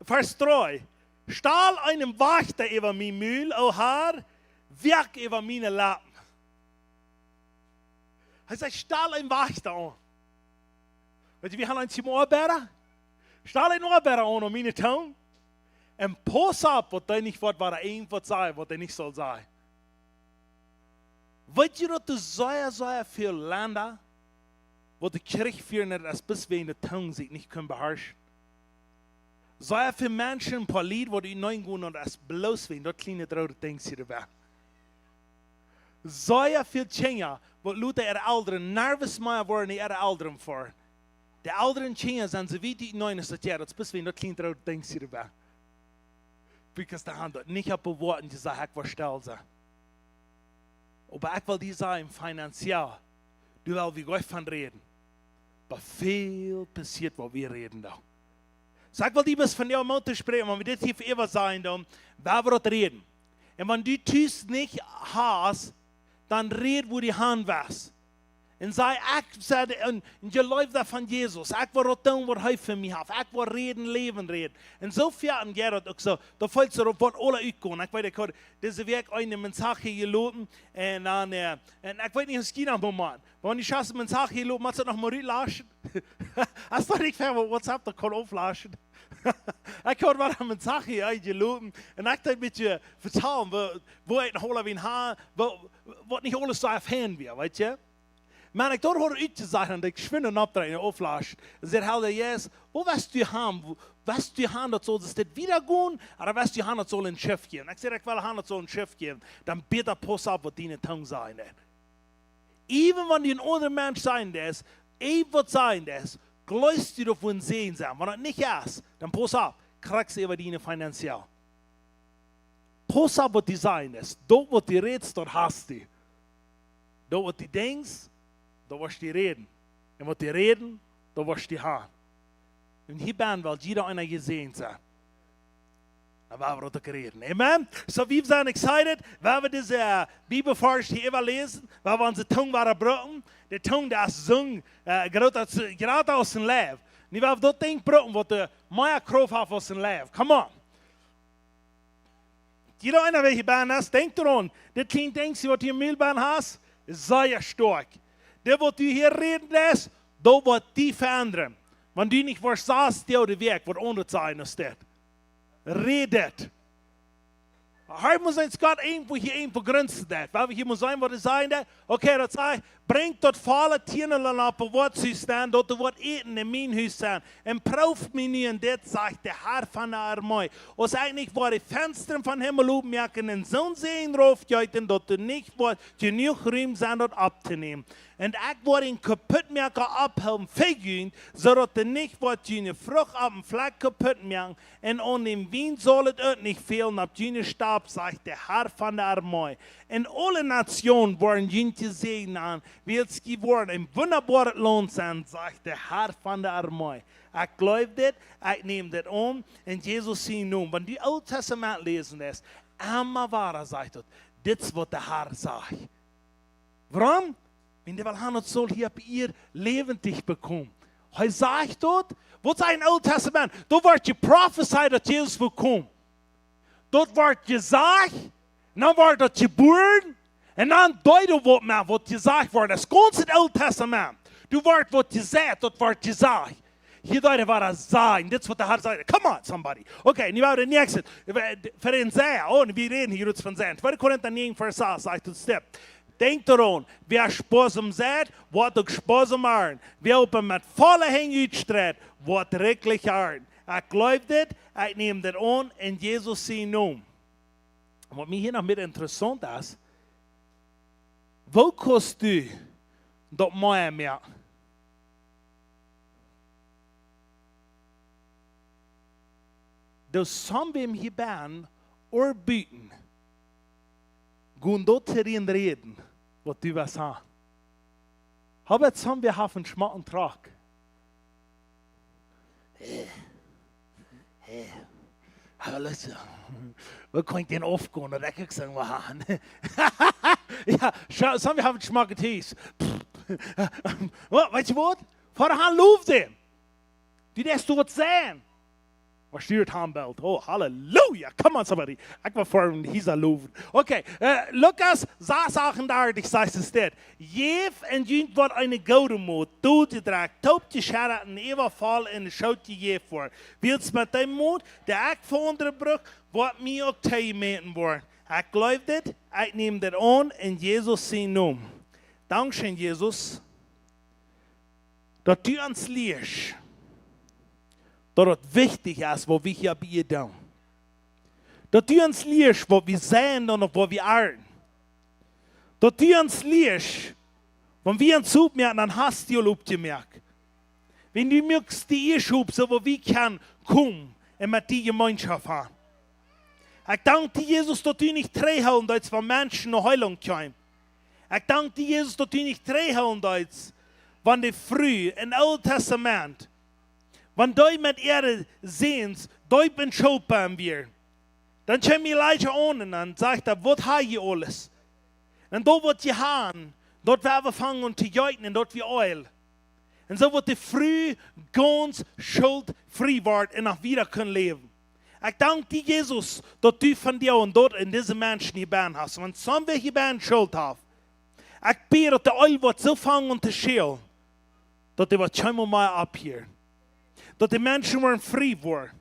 Varsch dree: Stal eenen Wajchta äwa mien Mul, o Har, woak äwa miene Leppen. Hee sajcht: Stal eenen Wajchta aun. Weetst, wie haben eenen Oabeida. Stal eenen Oabeida aun, aun miene Tung. Un pauss opp, waut hee nich woat, waut hee irjentwaut sajcht, waut hee nich saul sajen. Weetst du, daut doa sea, sea väl Lenda, waut de Kjrich fieren, daut es bloos wäajen de Tung sikj nich kaun beharschen? Sea väl Menschen, poa Lied, waut doa nengonen, daut es bloos wäajen daut kjliene roode Dinkj hia doabie. Sea väl Kjinja, waut lota äare Elren nervous mea woaren, dee äare Elren foaren. De Elren, Kjinja sent soo wiet doa nenn, es daut, jo, daut es bloos wäajen daut kjliene roode Dinkj hia doabie. Because dee haben daut nich opp bewoat un jesajcht: Ekj woa stell sennen. Oba ekj well die sajen, finanziell, doa well wie nich von räden. Oba väl passieet, waut wie räden dan. Soo, ekj well die bloos von dän Mot toospräakjen, wan wie dit hia fa äwa sajen dan, woa wie daut räden. Un wan du tus nich hast, dan räd, wua du han west. Un saj: Ekj saj, un, un jleew daut von Jesus. Ekj woa daut doonen, waut hee fa mie haft. Ekj woa räden, Läwen räden. Un soo wieda un jeit daut uk soo. Dan felt et soo, daut woat aules utkomen. Ekj weet, ekj haud dise Wäakj eenen Mensaje jeloten. Un dan, äh, un ekj weet nich, aus ekj noch mol, wan ekj schaus Mensaje jeloten, mott daut noch mol utlaschen. Aus daut ekj fa WhatsApp, daut kaun auflaschen. Ekj haud waut een Mensaje, jo, jeloten. Un ekj deed een bät vetalen, wua, wua ekj noch aula wien ha, wua, waut nich aules soo fein wia, weetst du? Oba ekj doa haud ekj jesajcht, un ekj schwind oppdreien, auflaschen. Un säd: Herr Jesus, wua woascht du han, wua woascht du han, daut saul dit wieda gonen, ooda woascht du han, daut saul een Shift jäwen? Ekj säd: Ekj well han, daut saul een Shift jäwen. Dan bäta pauss opp, waut diene Tung sajen deit. Even wan du een aundra Mensch sennen deist, irjentwaut sennen deist, jleefst du daut woat een Säajen sennen. Wan daut nich es, dan pauss opp, kjrichst du äwa diene finanziell. Pauss opp, waut du sajen deist. Daut, waut du rätst, daut hast du. Daut, waut du denkjst, daut woascht du räden. Un waut du rätst, daut woascht du han. Un hia bie well jieda eena jesäajent sennen. Dan woa wie daut uk räden. Amen. Soo, wie sent excited. Woa wie dise, äh, Bibelvarsch hia äwa läsen. Woa wie onse Tung woaren brucken. De Tung, dee es soo, äh, groot aus, grata aus een Leew. Nu woa wie daut Dinkj brucken, waut de mea Krauft haft aus een Leew. Come on. Jieda eena, wäa hia bie es, denkj doaraun. Dit kjliene Dinkj, waut du em Mul bie hast, es sea stoakj. Dit, waut du hia räden deist, daut woat die veendren. Wan du nich woascht sajen, dee de Wäakj, waut aundret sajen aus dit. Räd dit. Hee mott sennen, Gott, irjentwua hia irjentwua grunzen deit. Woa wie hia mol seenen, waut hee sajen deit? Okay, daut sajcht: Brinjt daut volle Tieendel opp, waut doa es, daut doa waut Äten en mien Hus es. Un proowt mie nu en dit, sajcht de Herr von de Armee. Aus ekj nich woa de Fenstren vom Himmel opmoaken un soon Säajen raufjeeten, daut doa nich woat jenuach Rum sennen, daut opptonämen. Un ekj woa dän Kaputtmoaka oppheewen fa junt, soo daut doa nich woat june Frucht opp een Flakj kaputt moaken, un aun dän Wien saul et uk nich fälen opp june Stap, sajcht de Herr von de Armee. Un aule Natsjoonen woaren junt jesäajent han, wiels jie woaren een wundaboaret Launt sennen, sajcht de Herr von de Armee. Ekj jleew dit, ekj näm dit aun, en Jesus sien Nomen. Wan du Oolt Tastament läsen deist, emma wada sajcht daut: Dit es, waut de Herr sajcht. Wuarom? Wiels dee well han, daut saul hia opp Ieed läwendich bekomen. Hee sajcht daut, waut sajcht daut Oole Tastament? Doa woat jeprofezeit, daut Jesus woat komen. Daut woat jesajcht, un dan woat daut jebuaren, un dan deed hee waut met waut jesajcht woat. Daut gaunze Oole Tastament. Doa woat waut jesajcht, daut woat jesajcht. Hia deed hee waut sajen. Dit es, waut de Herr sajcht. Come on, somebody. Okay, nu woa wie de näakjste. Fa dän Säajen. Oh, wie räden hia nu von Säajen. Tweede Korinta näajen, Varsch sas, sajcht et doa. Denkjt doaraun, wäa spoasom seit, woat uk spoasom arnten. Wäa oba met volle Henj utstreit, woat rikjlich arnten. Ekj jleew dit, ekj näm dit aun, en Jesus sien Nomen. Waut mie hia noch mea interessaunt es, woo kaust du daut mea moaken? Doa sent wäm hia bennen ooda buten, Gonen doa to räden, waut du west haben. Hab jetzt haben wir haben schmacken Truck. Hey, hallo, so. Wo kann ich den aufgehen? Da denke ich so, wow. Ja, schau, so, wir haben schmacken Tees. Wa-, weißt du was? Fahre han, lob den. Du darfst dort sein. Was steht haben Welt? Oh, Halleluja. Come on, somebody. Ich war vor dem Hisa loben. Okay, äh, Lukas sas achtundartich, sas es dit. Jeff un junt woat eene goode Mot, doa de Dreck, toop de Scherre un Eva voll en de Schoot jejeft woaren. Wiels met dee Mot, dee ekj fa aundre bruck, woat mie uk toojemäten woaren. Ekj jleew dit, ekj näm dit aun en Jesus sien Nomen. Dankscheen, Jesus, daut du ons lieescht, daut et wichtich es, waut wie hia bie die doonen. Daut du ons lieescht, waut wie sennen un waut wie achten. Daut du ons lieescht, wan wie ons opmoaken, dan hast du aul opjemoakt. Wan du muakst de ieescht op, soo waut wie kjennen komen un met die Jemeenschoft haben. Ekj dank die, Jesus, daut du nich trigjhoolen deist, wan Menschen no Heilunk kjeemen. Ekj dank die, Jesus, daut du nich trigjhoolen deist, wan de Fru em Oolen Tastament, wan dee met äare Säns deep en Schult bie die wieren. Dan kjeem Elisa aun un dan säd hee: Waut hab jie aules? Un daut waut jie haben, daut woa wie aunfangen to jeeten un daut woa wie Eelj. Un soo woat de Fru gaunz schultfrie woaren un noch wieda kjennen läwen. Ekj dank die, Jesus, daut du vondoag daut en dise Menschen hia bie hast. Wan sommje hia bie Schult haben, ekj bäd, daut de Eelj woat soo aunfangen to schälen, daut dee woat kjeenmol mea opphieren. Daut de Menschen woaren frie woaren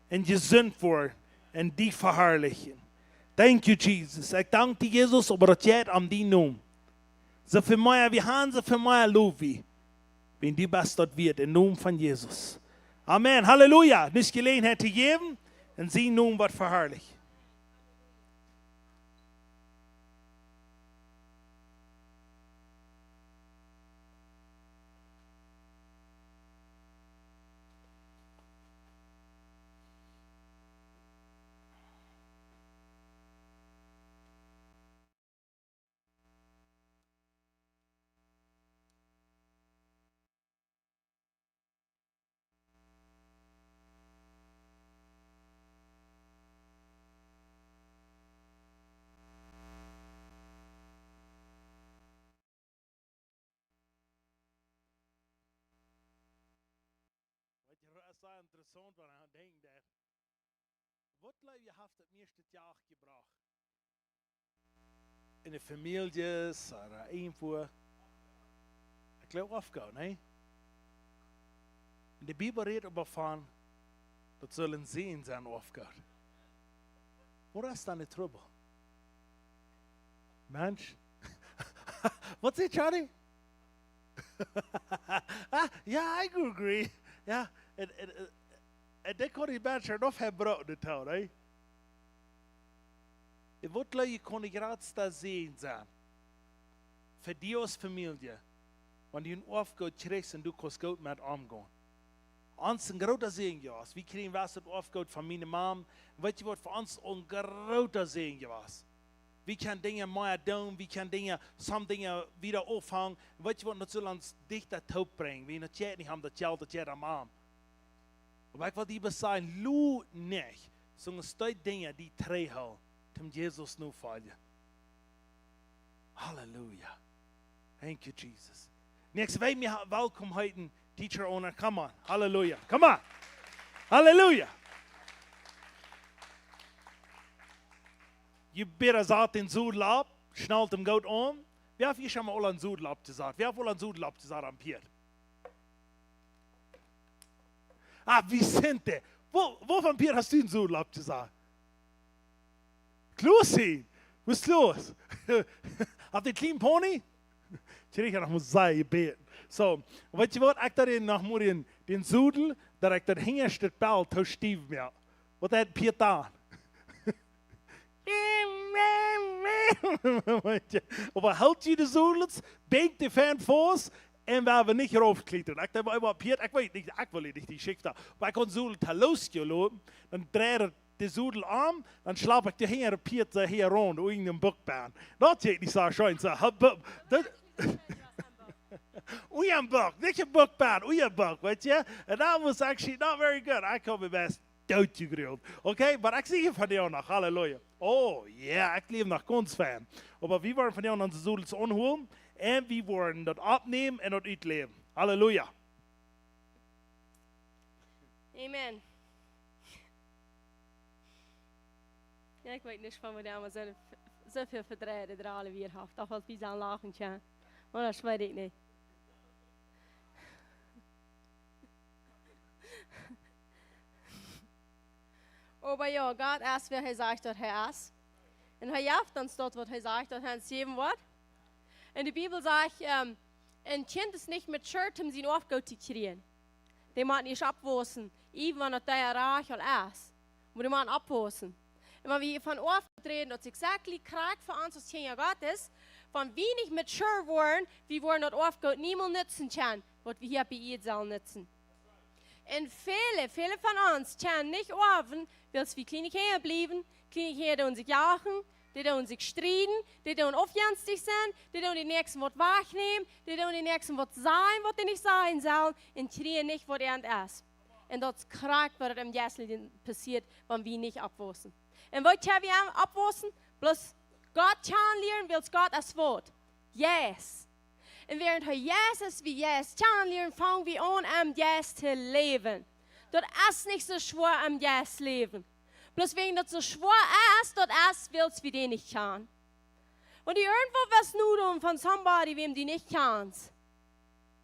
un jesunt woaren un die veharlichen. Thank you, Jesus. Ekj dank die, Jesus, oba daut jeit om dien Nomen. Soo väl mea wie haben, soo väl mea lowen wie. Wan du best daut wieet, em Nomen von Jesus. Amen. Halleluja. Nu es Jeläajenheit to jäwen un sien Nomen woat veharlicht. Weet jie, daut es sea interessaunt, wan eena denkjt, daut, waut jleew jie haft daut mieeschte Jach jebrocht? En de Famieljes, ooda irjentwua. Ekj jleew Oafgow, nä? En de Bibel rät oba von, daut sull een Säajen sennen, Oafgow. Waut es dan de Trubbel? Mensch. Waut sajcht Charlie? Ah, jo, I agree. Jo, un, un, un, un dan kaun de Mensch noch hembroaken, nä? Un waut jleew jie kaun de jratsta Säajen sennen? Fa die aus Famielje, wan du een Oafgoot kjrichst un du kaust goot met omgonen. Ons een groota Säajen jewast. Wie kjrieen waut daut Oafgoot von miene Mam. Weet jie waut, fa ons een groota Säajen jewast? Wie kjennen Dinja mea doonen, wie kjennen Dinja, some Dinja wieda aunfangen. Weet jie waut, daut sull ons dichta toop brinjen. Wie, daut jeit nich om daut Jelt, daut jeit om am. Oba ekj well die bloos sajen, lot nich, sonda steit Dinja die trigjhoolen, toom Jesus nofoljen. Halleluja. Thank you, Jesus. Näakjste Wäakj mie ha-, welkom heeten, Teacher Owner. Come on. Halleluja. Come on. Halleluja. Jie bäden, sat dän Sodel opp, schnalt am goot aun. Wäa haft hia aul een Sodel oppjesat? Wäa haft aul een Sodel oppjesat aum Pieet? Ah, Vicente. Woo, woo von Pieet hast du een Sodel oppjesat? Kloa sien. Waut es los? Haft dee een kjlienen Pony? Kjrieech ekj noch mol sea jebäden. Soo, weet jie waut? Ekj deed noch mol dän, dän Sodel, daut ekj daut hinjaschte Belt too stiew moak. Waut haft Pieet dan? Weet jie, oba helt jie de Sodels, bänkt dee fein faust, un wie haben nich raufjekjliet. Ekj deed mau äwa Pieet, ekj weet nich, ekj well nich dee Jeschicht, oba ekj kunn Sodel too loos jeloten, dan dreid et de Sodel om, dan schlap ekj de Henj opp de Pied, soo hia rund, ua een Bock benn. Daut jeit nich soo scheen, soo, ha, bu-, daut, ua een Bock, nich een Bock benn, ua een Bock, weetst du? And that was actually not very good. Ekj hab mie best doot jegrillt. Okay, but ekj sie hia vondoag noch, halleluja. Oh, yeah, ekj läw noch gaunz fein. Oba wie woaren vondoag onse Sodels aunhoolen un wie woaren daut oppnämen un daut utläwen. Halleluja. Amen. Jo, ekj weet nich, von wua dee emma soo, soo väl vedreide Drale wia haft. Doch waut wie soo lachen kjennen. Oba daut weet ekj nich. Oba jo, Gott es, wäa hee sajcht, daut hee es. Un hee jeft ons daut, waut hee sajcht, daut hee ons jäwen woat. Un de Bibel sajcht, ähm, een Kjint es nich mature, om sien Oafgoot to kjrieen. Dee mott ieescht oppwaussen, iewen wan daut dee rajcht aul es. Oba dee mott oppwaussen. Un wan wie von Oafgoot räden, daut es exactly krakjt fa ons aus Kjinja Gottes, wan wie nich mature woaren, wie woaren daut Oafgoot niemols nutzen kjennen, waut wie hia opp de Ieed sellen nutzen. Un väle, väle von ons kjennen nich oawen, wiels wie kjliene Kjinja bliewen, kjliene Kjinja doonen sikj jachen, dee doonen sikj strieden, dee doonen aufjenstich sennen, dee doonen dän Näakjsten waut wajchnämen, dee doonen dän Näakjsten waut sajen, waut dee nich sajen sellen, un kjrieen nich, waut äant es. Un daut es krakjt, waut em Jeistlichen passieet, wan wie nich oppwaussen. Un woo kjenn wie oppwaussen? Bloos Gott kjanen lieren, wiels Gott es waut? Jeist. Un wäarent hee Jeist es, wie Jeist kjanen lieren, fang wie aun, em Jeist to läwen. Daut es nich soo schwoa, em Jeist läwen. Bloos wäajen daut soo schwoa es, daut es, wiels wie dän nich kjanen. Wan du irjentwaut woascht nu doonen von somebody, wäm du nich kjanst,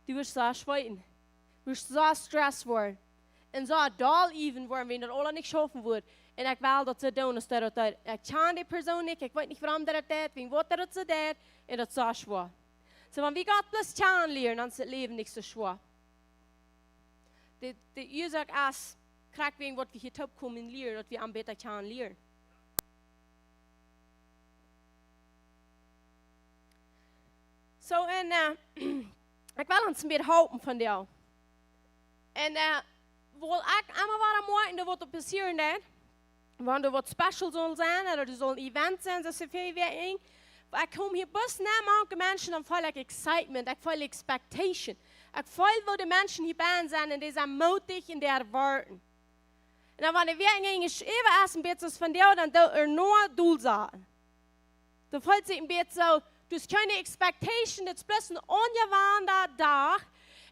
du woascht soo schweeten, du woascht soo stressed woaren un soo doll iewen woaren, wan daut aula nich schaufen wudd. Un ekj well daut soo doonen, aus dee daut deed. Ekj kjan dee Persoon nich, ekj weet nich, wuarom dee daut deed, wäajen waut dee daut soo deed, un daut es soo schwoa. Soo, wan wie Gott bloos kjanen lieren, dan es daut Läwen nich soo schwoa. De, de Uasoak es, krakjt wäajen waut wie hia toopkomen lieren, daut wie am bäta kjanen lieren. Soo, un, äh, ekj well ons een bät halpen vondoag. Un, äh, well ekj emma wada moakjen, daut waut doa passieren deit, wan doa waut special saul sennen, ooda doa saul een Event sennen, soo aus de Fäawoakj. Oba ekj kom hia bloos no mank de Menschen, dan feel ekj excitement, ekj feel expectation. Ekj feel, woo de Menschen hia bennen sennen, un dee sent mootich un dee erwoaten. Un dan, wan de Wäakj ieejentlich äwa es, een bät soo aus vondoag, dan doo wie noch Doolsaten. Daut feelt sikj een bät soo, du hast kjeene expectation, dit es bloos een onjewanda Dach.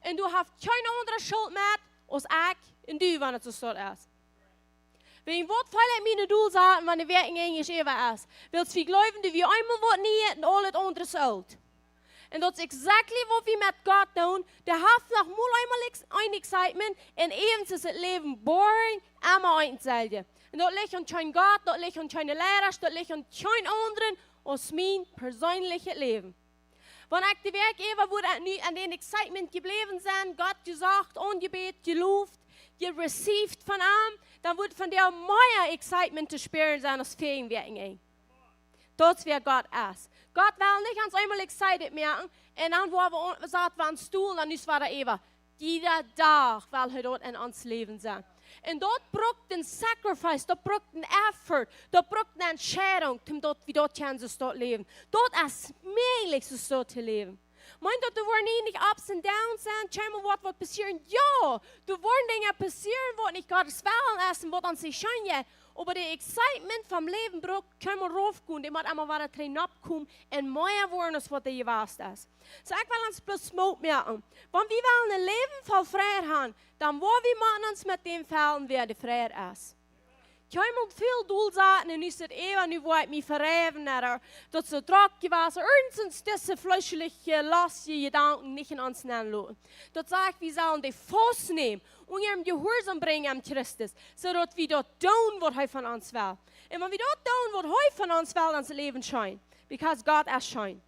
Un du hast kjeene aundre Schult mea aus ekj un du, wan et soo es. Wäajen waut feel ekj miene Doolsaten, wan de Wäakj ieejentlich äwa es? Wiels wie jleewen, daut wie eemol waut Nieet un aules aundre es oolt. Un daut es exactly waut wie met Gott doonen. Dee haft noch mol eemol ex-, een excitement un äwens es daut Läwen boring, emma daut selwje. Un daut lijcht aun kjeen Gott, daut lijcht aun kjeene Liera, daut lijcht aun kjeen aundren aus mien perseenlichet Läwen. Wan ekj de Wäakj äwa wudd nu aun dän excitement jebläwen sennen, Gott jesocht, aunjebät, jeloft, jereceived von am, dan wudd vondoag mea excitement to spieren sennen aus väaje Wäakj ieejentlich. Daut es wäa Gott es. Gott well nich ons eemol excited moaken un dan woa wie on-, sat wie aum Stool un dan es wada äwa. Jieda Dach well hee daut en ons Läwen sennen. Un daut brukt een sacrifice, daut brukt een effort, daut brukt eene Entscheidunk, om daut, wie daut kjennen soo läwen. Daut es mäajlich soo to läwen. Meent daut doa woaren nich ups and downs sennen, kjeenmol woat waut passieren? Jo, doa woaren Dinja passieren, waut nich Gott sien Wellen es un waut ons nich scheen jeit. Oba de excitement vom Läwen brukt kjeenmol raufgonen, dee mott emma wada trigj noppkomen un mea woaren aus waut dee jewast es. Soo, ekj well ons bloos Moot moaken. Wan wie wellen een Läwen voll Fräd haben, dan woa wie motten ons met däm fellen, wäa de Fräd es. Kjeenmol väl Doolsaten un nu es et äwa, nu woa ekj mie vereewen, ooda daut es soo drock jewast, irjent sent dise fleeschelje, lostje Jedanken nich en ons nenloten. Daut sajcht, wie sellen dee faustnämen un an jehuarsom brinjen aun Christus, soo daut wie daut doonen, waut hee von ons well. Un wan wie daut doonen, waut hee von ons well, dan es daut Läwen scheen. Because Gott es scheen.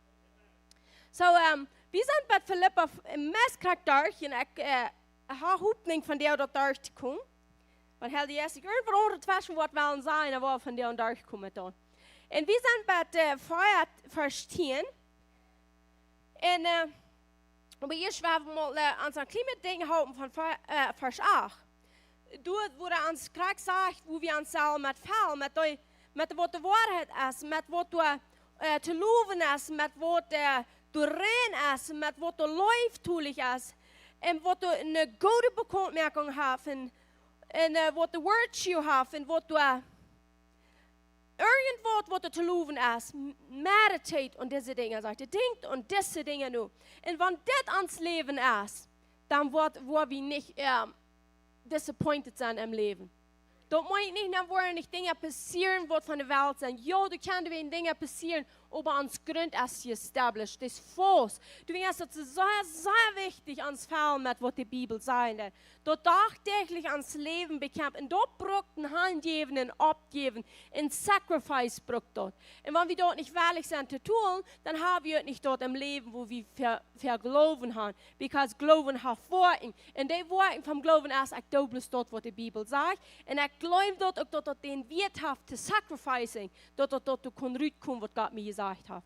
Soo, ähm, wie sent bie Filippa f-, meist krakjt derch, un ekj, äh, ha Hopninj von dee daut derch to komen. Wan hee jeist, ekj irjent waut aundret tweschen waut well sajen, oba von dee derch komen dan. Un wie sent bie, äh, vea, Varsch tieen. Un, äh, oba ieescht woa wie mol, äh, aun soon kjlien bät denkjen hoolen von Va-, äh, Varsch acht. doa, wua hee ons krakjt sajcht, wua wie ons sellen met fellen, met dee, met waut de Woarheit es, met waut doa, äh, to lowen es, met waut, äh, doa rein es, met waut doa leeftolich es, un waut doa eene goode Bekauntmoakjunk haft, un, un, äh, waut doa virtue haft, un waut doa irjentwaut, waut doa to lowen es, m-, meditate aun dise Dinja, sajcht hee, denkjt aun dise Dinja no. Un wan dit ons Läwen es, dan woa, woa wie nich, ähm, disappointed sennen em Läwen. Daut meent nich, dan woaren nich Dinja passieren, waut von de Welt sent. Jo, doa kjennen wäajen Dinja passieren, oba ons Grunt es established, es faust. Doawäajen es daut sea, sea wichtich, ons fellen met waut de Bibel sajcht. Daut doaräwa ons Läwen bekjamft. Un daut brukt een Hanjäwen un Oppjäwen, een sacrifice brukt daut. Un wan wie daut nich wellich sent to doonen, dan ha wie uk nich daut em Läwen, wua wie ver-, ver Gloowen haben. Because Gloowen haft Woakjen. Un dee Woakjen vom Gloowen es, ekj doo bloos daut, waut de Bibel sajcht. Un ekj jleew daut uk, daut daut dän Wieet haft to sacrificing, daut daut, daut doa kaun rutkomen, waut Gott mie jesajcht haft.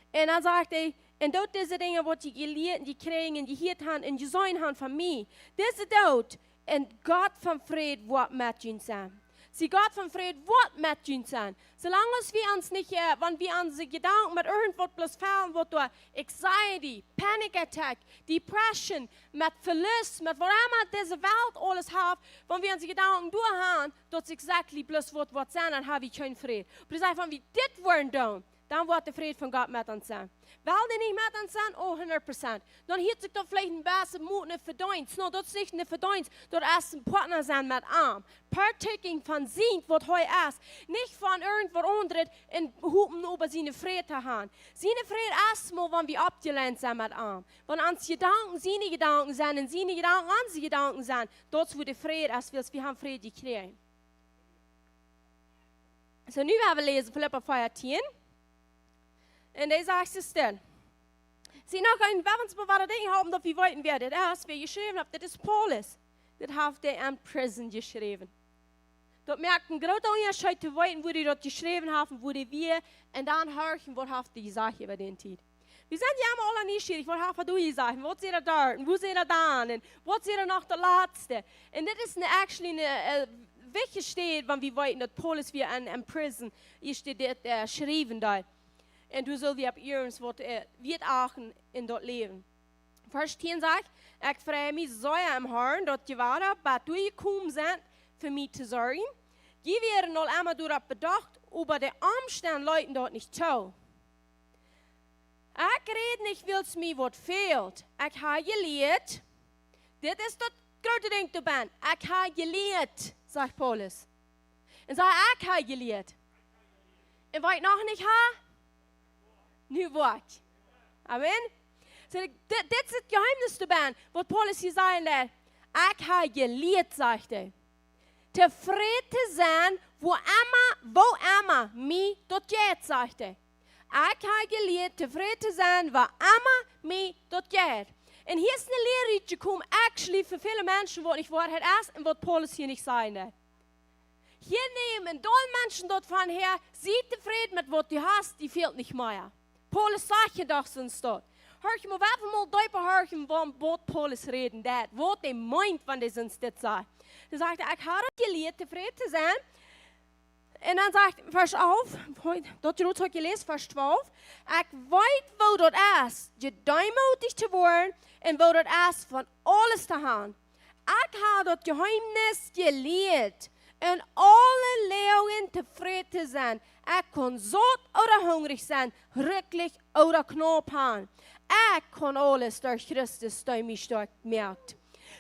Un dan sajcht hee, un doot dise Dinja, waut jie jelieet un jekjräajen un jehieet haben un jeseenen haben von mie. Dise doot, un Gott von Fräd woat met junt sennen. See, Gott von Fräd woat met junt sennen. Soo lang aus wie ons nich, äh, wan wie onse Jedanken met irjentwaut bloos fellen, waut doa anxiety, panic attack, depression, met Velust, met waut emma dise Welt aules haft, wan wie onse Jedanken doa haben, daut es exactly bloos waut, waut sennen, dan ha wie kjeen Fräd. Oba hee sajcht, wan wie dit woaren doonen, dan woat de Fräd von Gott met ons sennen. Well dee nich met ons sennen? Oh, hundat Prozent. Dan hieet sikj daut veleicht een bät mea aus een Vedeenst. No, daut es nich een Vedeenst, daut es een Partner sennen met am. Partaking von sient, waut hee es. Nich von irjentwaut aundret un hopen äwa siene Fräd to haben. Siene Fräd es mau, wan wie oppjeleent sent met am. Wan onse Jedanken siene Jedanken sent un siene Jedanken onse Jedanken sent, daut es wua de Fräd es, wiels wie haben Fräd jekjräajen. Soo, nu woa wie läsen Filippa vea tieen. Un dee sajcht soo stell. See, noch een, woa wie ons mau wada denkjen halpen, daut wie weeten, wäa dit es, wäa jeschräwen haft. Dit es Paulus. Dit haft hee en prison jeschräwen. Daut moakt een grooten Unjascheet to weeten, wua hee daut jeschräwen haft un wua hee wia. Un dan horchen, waut haft hee jesajcht äwa dee Tiet. Wie sent je emma aula nieschierich, waut haft hee doa jesajcht? Waut säd hee doa? Un wua säd hee dan? Un waut säd hee noch daut latste? Un dit es een, actually een, äh, wichtje Städ, wan wie weeten, daut Paulus wia en, en prison, hia steit dit, äh, jeschräwen doa. Un doa sell wie opp irjentwaut, äh, wieet achten en daut Läwen. Varsch tieen sajcht: Ekj frei mie sea em Harn, daut jie wada bat doa jekomen sent, fa mie to sorjen. Jie wieren aul emma doaropp bedocht, oba de Omstend leeten daut nich too. Ekj räd nich, wiels mie waut fält. Ekj ha jelieet. Dit es daut groote Dinkj doabie. Ekj ha jelieet, sajcht Paulus. Un saj: Ekj ha jelieet. Un waut ekj noch nich ha, nu woa ekj. Amen. Soo, dit, dit es daut Jeheemnis doabie, waut Paulus hia sajen deit. Ekj ha jelieet, sajcht hee, tofräd to sennen, wua emma, wua emma mie daut jeit, sajcht hee. Ekj ha jelieet tofräd to sennen, wua emma mie daut jeit. Un hia es eene Lia rutjekomen, actually, fa väle Menschen, waut nich Woarheit es un waut Paulus hia nich sajen deit. Hia nämen dol Menschen daut von häa: Sie tofräd met waut du hast, die fält nich mea. Paulus sajcht je doch soo steit. Horch mau, woa wie mol deepa horchen, waut, waut Paulus räden deit, waut hee meent, wan hee soo steit sajcht. Dan sajcht hee: Ekj ha daut jelieet tofräd to sennen. Un dan sajcht Varsch alf, daut jie daut haft jeläsen, Varsch twalf: Ekj weet, woo daut es, jedeemootijcht to woaren un woo daut es, von aules to haben. Ekj ha daut Jeheemnis jelieet, en aule Loagen tofräd to sennen. Ekj kaun saut ooda hungrich sennen, rikjlich ooda knaup haben. Ekj kaun aules derch Christus, dee mie stoakj moakt.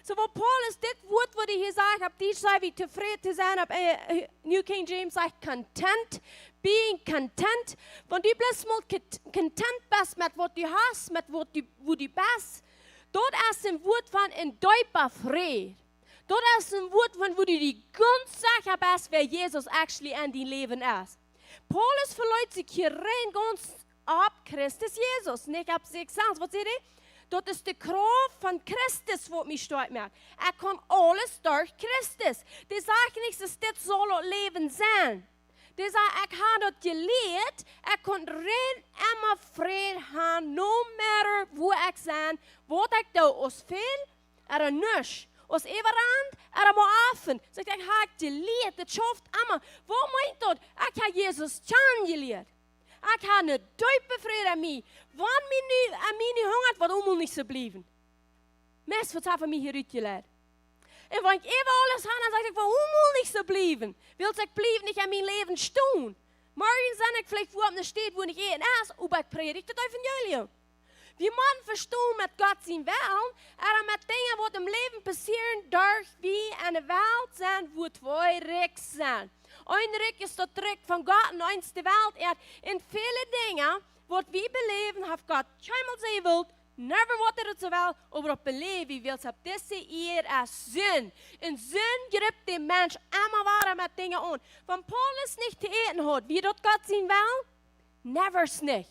Soo, waut Paulus, dit Wuat, waut hee hia sajcht, opp Dietsch saj wie tofräd to sennen, opp, äh, New King James sajcht content, being content. Wan du bloos mol cont-, content best met waut du hast, met waut du, wua du best, daut es een Wuat von een deepa Fräd. Daut es een Wuat von, wua du die gaunz secha best, wäa Jesus actually en dien Läwen es. Paulus veloot sikj hia rein gaunz opp Christus Jesus, nich opp sikj selfst. Waut säd hee? Daut es de Krauft von Christus, waut mie stoakj moakt. Ekj kaun aules derch Christus. Dee sajcht nich, daut dit saul daut Läwen sennen. Dee sajcht: Ekj ha daut jelieet, ekj kaun rein emma Fräd haben, no matter wua ekj sie, waut ekj doo, aus väl ooda nuscht. Aus äwarant, er mau afen. Soo ekj denkj, ha ekj jelieet, daut schauft emma. Waut meent daut? Ekj ha Jesus kjanen jelieet. Ekj ha een deepen Fräd en mie. Wan mie nu, en mie nu hungat, woat emol nich soo bliewen. Meist waut haft mie hia utjelieet. Un wan ekj äwa aules ha, dan saj ekj, woat emol nich soo bliewen. Wiels ekj bliew nich en mien Läwen stonen. Morjen sie ekj veleicht wua opp eene Städ, wua nich eent es, oba ekj prädj daut Evangelium. Wie motten vestonen met Gott sien Wellen, oba met Dinja waut em Läwen passieren, derch wie en de Welt sent, wua twee Rikj sent. Een Rikj es daut Rikj von Gott un eent de Welt, ea, un väle Dinja waut wie beläwen, haft Gott kjeenmol soo jewult, never waut hee daut soo well, oba daut beläw wie, wiels opp dise Ieed es Sind. Un Sind jript dän Mensch emma wada met Dinja aun. Wan Paulus nich to äten haud, wia daut Gott sien Wellen? Nevers nich.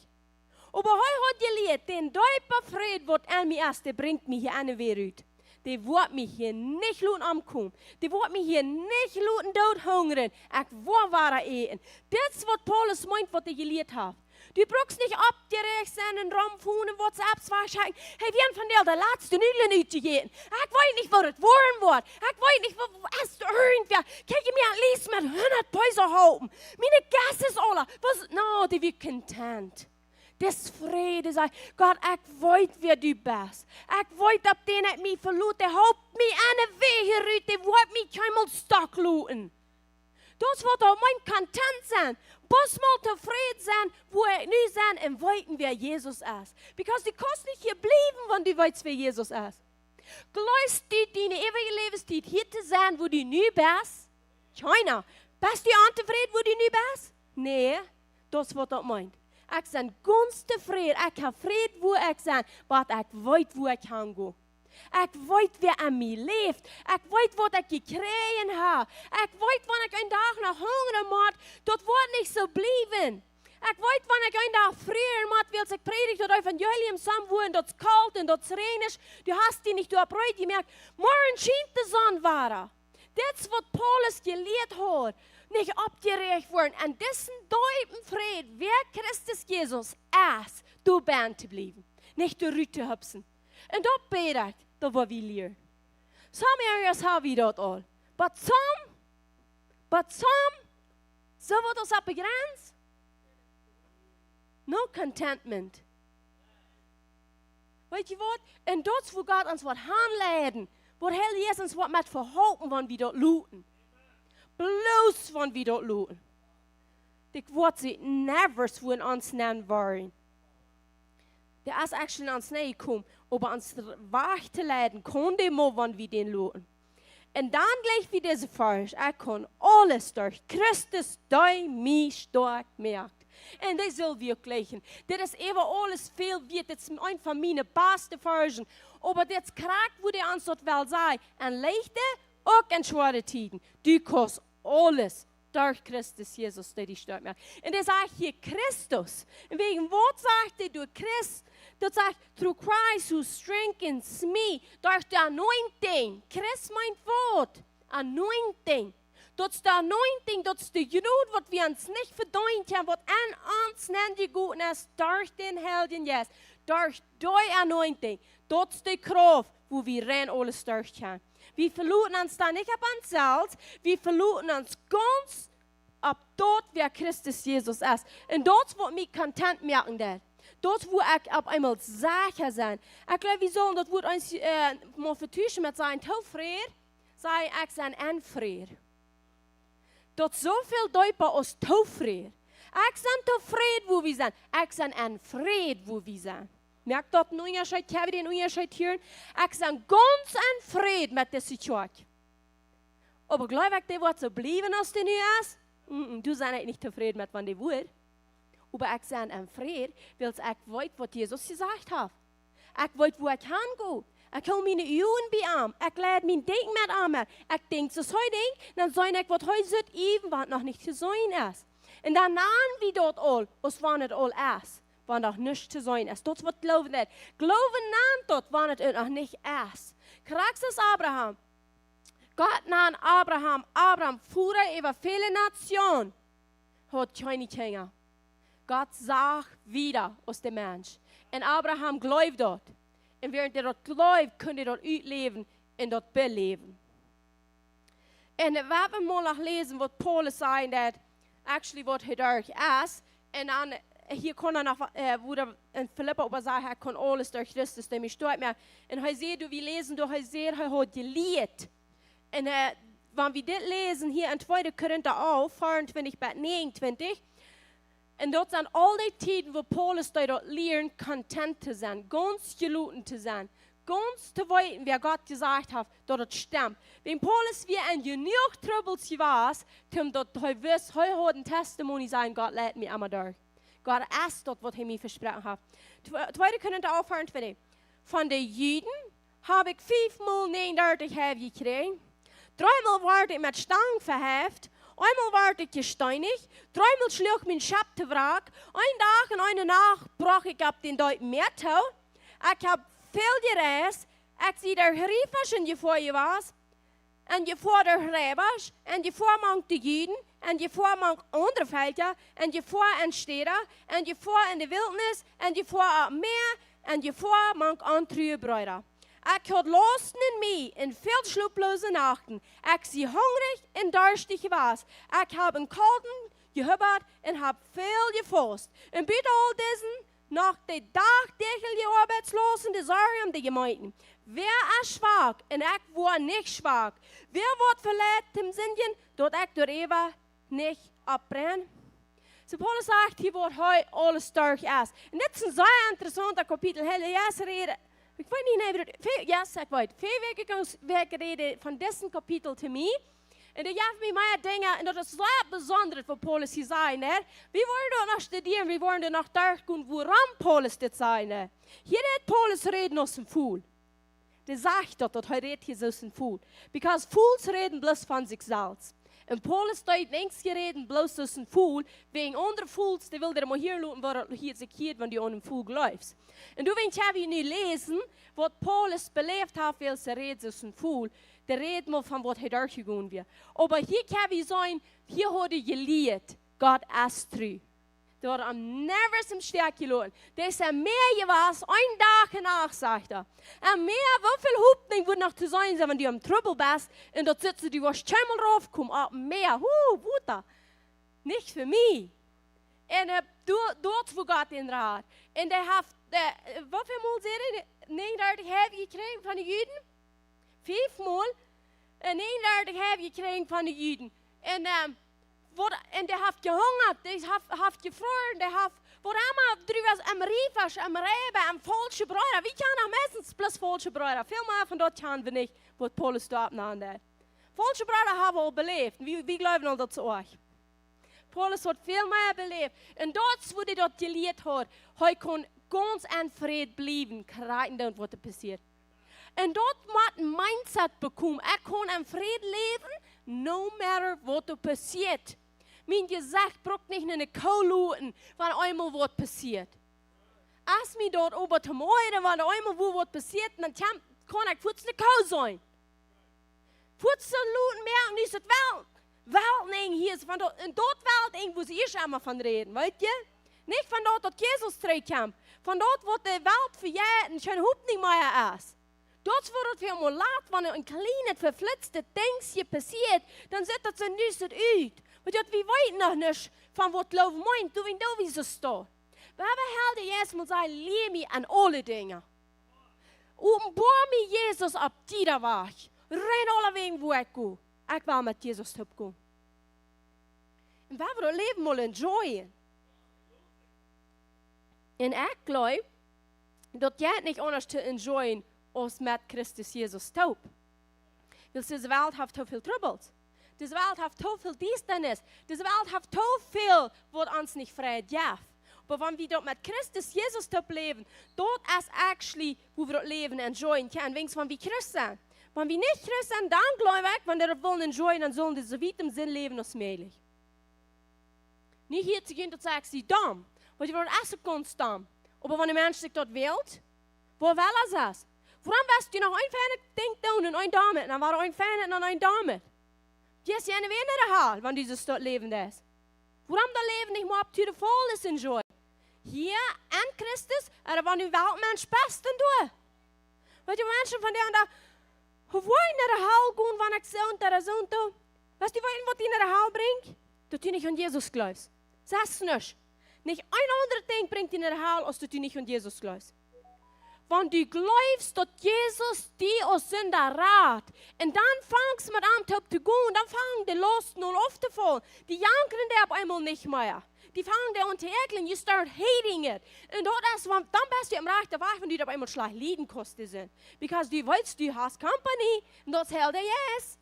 Oba hee haud jelieet, dän deepen Fräd waut en mie es, dee brinjt mie hia enne Welt rut. Dee woat mie hia nich loten omkomen. Dee woat mie hia nich loten doot hungren. Ekj woa wada äten. Dit es waut Paulus meent, waut hee jelieet haft. Du brukst nich oppjeräacht sennen un romfonen un WhatsApps veschekjen. Hey, wie haben von de latste Nudlen utjejäten. Ekj weet nich, waut et woaren woat. Ekj weet nich, waut, waut es irjentwäa. Kjikj mie aun, lies met hundat Peso halpen. Miene Gas es aula. Waut, no, dee wia content. Dis Fräd, saj, Gott, ekj weet, wäa du best. Ekj weet, opp dän ekj mie veloot, dee halpt mie enne Wäaj rut, dee woat mie kjeenmol stock loten. Daut es waut daut meent, content sennen. Bloos mol tofräd sennen, wua ekj nu sie un weeten, wäa Jesus es. Because du kaust nich hia bliewen, wan du weetst, wäa Jesus es. Jleefst du diene eewje Läwenstiet hia to sennen, wua du nu best? Kjeena. Best du ontofräd, wua du nu best? Nä, daut es waut daut meent. Ekj sie gaunz tofräd, ekj hab Fräd, wua ekj sie, oba ekj weet, wua ekj hango. Ekj weet, wäa en mie läft. Ekj weet, waut ekj jekjräajen hab. Ekj weet, wan ekj een Dach noch hungren mott, daut woat nich soo bliewen. Ekj weet, wan ekj een Dach frieren mott, wiels ekj prädj daut Evangelium somewhere un daut es kolt un daut es räajnisch, du hast die nich doaropp reed jemoakt. Morjen schient de Sonn wada. Dit es waut Paulus jelieet haud. Nich oppjeräacht woaren. En disen deepen Fräd, wäa Christus Jesus es, doa bennen to bliewen. Nich doa rut to hupsen. Un daut bäd ekj, daut woa wie lieren. Some areas hab wie daut aul. But some, but some, soo waut aus opp de Grenz, no contentment. Weetst du waut? Un daut es, wua Gott ons woat hanleiden. Wua hee ons woat met vehalpen, wan wie daut loten. Bloos, wan wie daut loten. Ekj woat see nevers wua en ons nenn woaren. Dee es actually en ons nenn jekomen, oba ons wajch to leiden, kaun dee mau, wan wie dän loten. Un dan jlikj wie dise Varsch, ekj kaun aules derch Christus, dee mie stoakj moakt. Un dee sell wie uk jlikjen. Dit es äwa aules väl wieet, dit es een von miene baste Varschen. Oba dit es krakjt, wua dee ons daut well sajen. En leichte, uk en schwoare Tieden. Du kaust aules derch Christus Jesus, dee die stoakj moakt. Un dee sajcht hia Christus. Un wäajen waut sajcht hee doa Christ? Daut sajcht, through Christ who strengthens me. Derch de anointing. Christ meent waut? Anointing. Daut es de anointing, daut es de Jnod, waut wie ons nich vedeent haben, waut en ons nenn jegoten es derch dän Heiljen Jeist. Derch dee anointing. Daut es de Krauft, wua wie rein aules derch kjennen. Wie veloten ons dan nich opp ons selfst, wie veloten ons gaunz opp daut, wäa Christus Jesus es. Un daut es, waut mie content moaken deed. Daut es, wua ekj opp eemol secha sie. Ekj jleew, wie sellen daut Wuat eemol, äh, mol vetuschen met sennen tofräd. Saj, ekj sie en Fräd. Daut es soo väl deepa aus tofräd. Ekj sie tofräd, wua wie sent. Ekj sie en Fräd, wua wie sent. Moakt daut een Unjascheet? Kjenn wie dän Unjascheet hieren? Ekj sie gaunz en Fräd met dise Kjoakj. Oba jleew ekj, dee woat soo bliewen aus dee nu es? Mm-mm, doa sie ekj nich tofräd met, wan dee woat. Oba ekj sie en Fräd, wiels ekj weet, waut Jesus jesajcht haft. Ekj weet, wua ekj hango. Ekj hool miene Uagen bie am. Ekj leid mien Denkjen met am. Ekj denkj, soo aus hee denkjt, dan see ekj, waut hee sitt, even wan noch nich to seenen es. Un dan nanen wie daut aul, aus wan et aul es, wan noch nuscht to seenen es. Daut es, waut Gloowen es. Gloowen nant daut, wan et noch nich es. Krakjt soo aus Abraham. Gott nand Abraham, Abraham, Voda äwa väle Natsjoonen. Haud kjeene Kjinja. Gott sach wieda aus de Mensch. Un Abraham jleewd daut. Un wäarent hee daut jleewd, kunn hee daut utläwen, un daut beläwen. Un wie woaren mol noch läsen waut Paulus säd, daut actually waut hee doa es. Un dan, äh, hia kaun hee noch, äh, woo hee en Filippa äwa sajcht, hee kaun aules derch Christus, dee mie stoakj moakt. Un hee sajcht, doa wie läsen, doa hee sajcht, hee haud jelieet. Un, äh, wan wie dit läsen hia en tweede Korinta alf, veeauntwintich bat näajenuntwintich, un daut sent aul dee Tieden, wua Paulus deed daut lieren, content to sennen, gaunz jeloten to sennen, gaunz to weeten, waut Gott jesajcht haft, daut et stemt. Wan Paulus wia en jenuach Trubbels jewast, om daut hee wist, hee haud een Testimony sennen, Gott leit mie emma derch. Gott es daut, waut hee mie vesproaken haft. Tw-, tweede Korinta alf, veeauntwintich. Von de Juden hab ekj fiefmol näajenundartich Heiw jekjräajen. Dreemol wort ekj met Stangen veheft. Eemol wort ekj jesteenicht. Dreemol schluach mien Schepp to Wrack. Een Dach un eene Nacht brocht ekj opp dän deepen Mäa too. Ekj hab väl jereist. Ekj sie derch Riefasch en Jefoa jewast, en Jefoa derch Reibasch, en Jefoa mank de Juden, en Jefoa mank aundre Velkja, en Jefoa en Städa, en Jefoa en de Wiltnis, en Jefoa oppem Mäa, en Jefoa mank ontrue Breeda. Ekj haud Lausten en mie un väl schloplose Nachten. Ekj sie hungrich un darstich jewast. Ekj hab em Kolden jehubat un hab väl jefaust. Un bie aul disen noch de dachdäachliche Oabeitslausten, de Sorjen om de Jemeenten. Wäa es schwak un ekj woa nich schwak? Wäa woat veleit toom sindjen, daut ekj doaräwa nich oppbrenn? Soo Paulus sajcht hia, waut hee aules derch es. Un dit es een sea interessaunta Kapitel. Hee, hee es räden, ekj weet nich, nä, woo daut, ve-, yes, ekj weet. Väl Wäakj, wäakj räden von disen Kapitel to mie. Un doa jeft mie mea Dinja, un daut es sea besonda, waut Paulus hia sajcht, nä? Wie woaren daut noch studieren, wie woaren daut noch derchgonen, wuarom Paulus dit sajcht, nä? Hia rät Paulus räden aus een Fool. Dee sajcht daut, daut hee rät hia soo aus een Fool. Because Fools räden bloos von sikj selfst. Un Paulus deed nich räden bloos aus een Fool, wäajen aundre Fools, dee wellen emol hieren loten, waut hia sikj hieet, wan dee aun een Fool jleewen. Un doawäajen kjenn wie nu läsen, waut Paulus beläft haft, wiels hee rät soo aus een Fool. Dee rät mau von waut hee derchjegonen wia. Oba hia kjenn wie seenen, hia haud hee jelieet, Gott es tru. Dee haud am never em Stekj jeloten. Dee es em Mäa jewast, een Dach un Nacht, sajcht hee. Em Mäa, woo väl Hopninj wudd noch to seenen sennen, wan du em Trubbel best, un daut sitt soo, du woascht kjeenmol raufkomen, opp em Mäa, hu, Wota. Nich fa mie. Un, äh, doa, doa wua Gott am rat. Un dee haft, äh, woo väl mol säd hee, näajenundartich Heiw jekjräajen von de Juden? Fiefmol. Äh, näajenundartich Heiw jekjräajen von de Juden. Un, ähm, waut, un dee haft jehungat, dee haft, haft jefroaren, dee haft, waut emma, drüber aus em Riefasch, em Reiba, em faulsche Breeda. Wie kjennen noch meistens bloos faulsche Breeda. Väl mea von daut kjennen wie nich, waut Paulus doa oppnämen deed. Faulsche Breeda hab wie aul beläft. Wie, wie jleewen aul, daut es oajch. Paulus haud väl mea beläft. Un daut es, wua hee daut jelieet haud. Hee kunn gaunz em Fräd bliewen, krakjt endoont waut doa passieet. Un daut mott een Mindset bekomen. Ekj kaun em Fräd läwen, no matter waut doa passieet. Mien Jesecht brukt nich no eene Koo loten, wan eemol waut passieet. Aus mie daut oba to moaken, wan eemol wua waut passieet, dan kaun, kaun ekj fuaz eene Koo sennen. Fuaz to loten moaken, nu es daut Welt. Welt, nä, hia es von daut, en daut Welt, irjentwua see ieescht emol von räden, weet jie? Nich von daut, daut Jesus trigjkjemt. Von daut, waut de Welt vejeit un kjeene Hopninj mea es. Daut es, wua daut väl mol lat, wan een kjlienet, veflitstet Dinjsje passieet, dan sitt daut soo, nu es daut ut. Wiels daut, wie weeten noch nich, von waut Gloowen meent, doa wie, doa wie soo stonen. Oba wie haben ieescht mol jesajcht, lia mie en aule Dinja. Openboa mie Jesus opp jieda Wajch. Rein aulewäajen, wua ekj go. Ekj well met Jesus toop gonen. Un wie woaren daut Läwen mol enjoyen. Un ekj jleew, daut jeit nich aundasch to enjoyen aus met Christus Jesus toop. Wiels dise Welt haft too väl Trubbels. Dise Welt haft too väl Diestanis. Dise Welt haft too väl, waut ons nich Fräd jeft. Oba wan wie daut met Christus Jesus toop läwen, daut es actually, wua wie daut Läwen enjoyen kjennen. Wiels wan wie Christ sent. Wan wie nich Christ sent, dan jleew ekj, wan wie daut wellen enjoyen, dan sellen wie soo wiet em Sind läwen aus mäajlich. Nich hia to gonen, daut sajcht, ekj sie domm. Wiels daut es uk gaunz domm. Oba wan een Mensch sikj daut wält, woo well hee daut? Wuarom woascht du noch een feinet Dinkj doonen un een dommet, dan woat een feinet un een dommet? Dee es je enne Wiener Hal, wan du soo daut Läwen deist. Wuarom daut Läwen nich mea up to the fullest enjoy? Hia en Christus, ooda wan du Weltmensch best, dan doa. Weet jie, Menschen von dee aun de Woo woa ekj no de Hal gonen, wan ekj soont ooda soont doo? Weetst du, waut, waut die no de Hal brinjt? Daut du nich aun Jesus jleefst. Sest nuscht. Nich een aundret Dinkj brinjt die no de Hal, aus daut du nich aun Jesus jleefst. Wan du jleefst, daut Jesus die aus Sinda rat, un dan fangst met am toop to gonen, dan fangen de Lausten aun auftofollen. Dee jankren die opp eemol nich mea. Dee fangen die aun to ekjlen, you start hating it. Un daut es, wan, dan best du aum rajchten Wajch, wan du opp eemol schlajcht lieden kaust, dee Sind. Because du weetst, du hast Company, un daut es Heilja Jeist.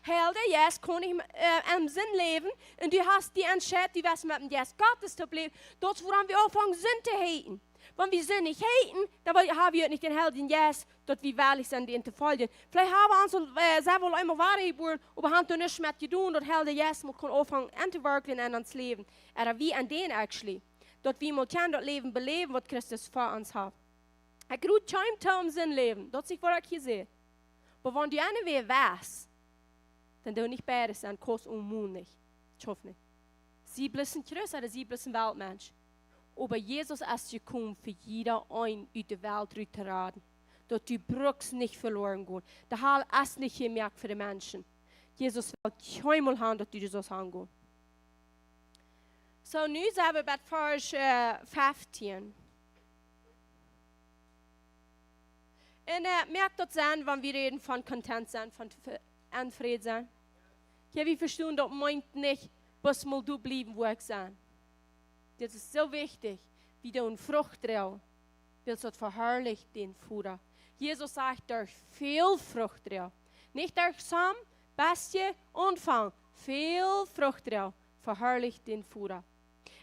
Heilja Jeist kaun nich, äh, em Sind läwen, un du hast die entscheit, du west met dän Jeist Gottes toop läwen. Daut es wuarom wie aunfangen Sind to haten. Wan wie Sind nich haten, dan woa-, ha wie uk nich dän Heiljen Jeist, daut wie wellich sent, dän to foljen. Veleicht ha wie ons aul, äh, sent wie aul eemol wadajebuaren, oba haben doa nuscht met jedonen, daut Heilja Jeist mott kaun aunfangen auntowerkjen en ons Läwen. Ooda wie en dän actually. Daut wie mol kjennen daut Läwen beläwen, waut Christus fa ons haft. Ekj rod kjeenem too em Sind läwen, daut es nich waut ekj hia saj. Oba wan du eena wea west, dan doo nich beides sennen, kaust onmäajlich. Daut schauft nich. Sie bloos een Christ ooda sie bloos een Weltmensch. Oba Jesus es jekomen fa jieda een ut de Welt rut to raden. Daut du brukst nich veloren gonen. De Hal es nich jemoakt fa de Menschen. Jesus well kjeenmol haben, daut du doa saust hangonen. Soo, nu sent wie bie Varsch, äh, feftieen. Un, äh, moakt daut Senn, wan wie räden von content sennen, von tef-, en Fräd sennen? Jo, wie vestonen, daut meent nich, bloos mol doa bliewen, wua ekj sie. Dit es soo wichtich, wie doonen Frucht droagen, wiels daut veharlicht dän Voda. Jesus sajcht, derch väl Frucht droagen. Nich derch some, bestje, Aunfank. Väl Frucht droagen, veharlicht dän Voda.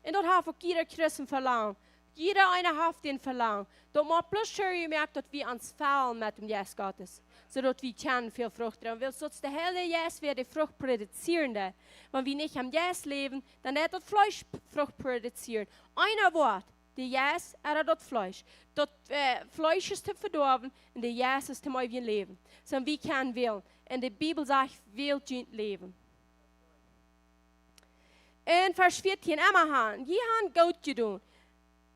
Un daut haft uk jieda Christ een Velangen. Jieda eena haft een Velangen. Daut mott bloos sure jemoakt, daut wie ons fellen met dän Jeist Gottes. Soo daut wie kjennen väl Frucht droagen. Wiels daut de Heilje Jeist wea de Frucht produzieren deit. Wan wie nich aum Jeist läwen, dan deit daut Fleesch Frucht produzieren. Eena woat, de Jeist ooda daut Fleesch. Daut, äh, Fleesch es to vedoawen un de Jeist es toom eewjen Läwen. Soo wie kjennen wälen. Un de Bibel sajcht, wält jun Läwen. En Varsch vieetieen, emma han, jie han goot jedonen.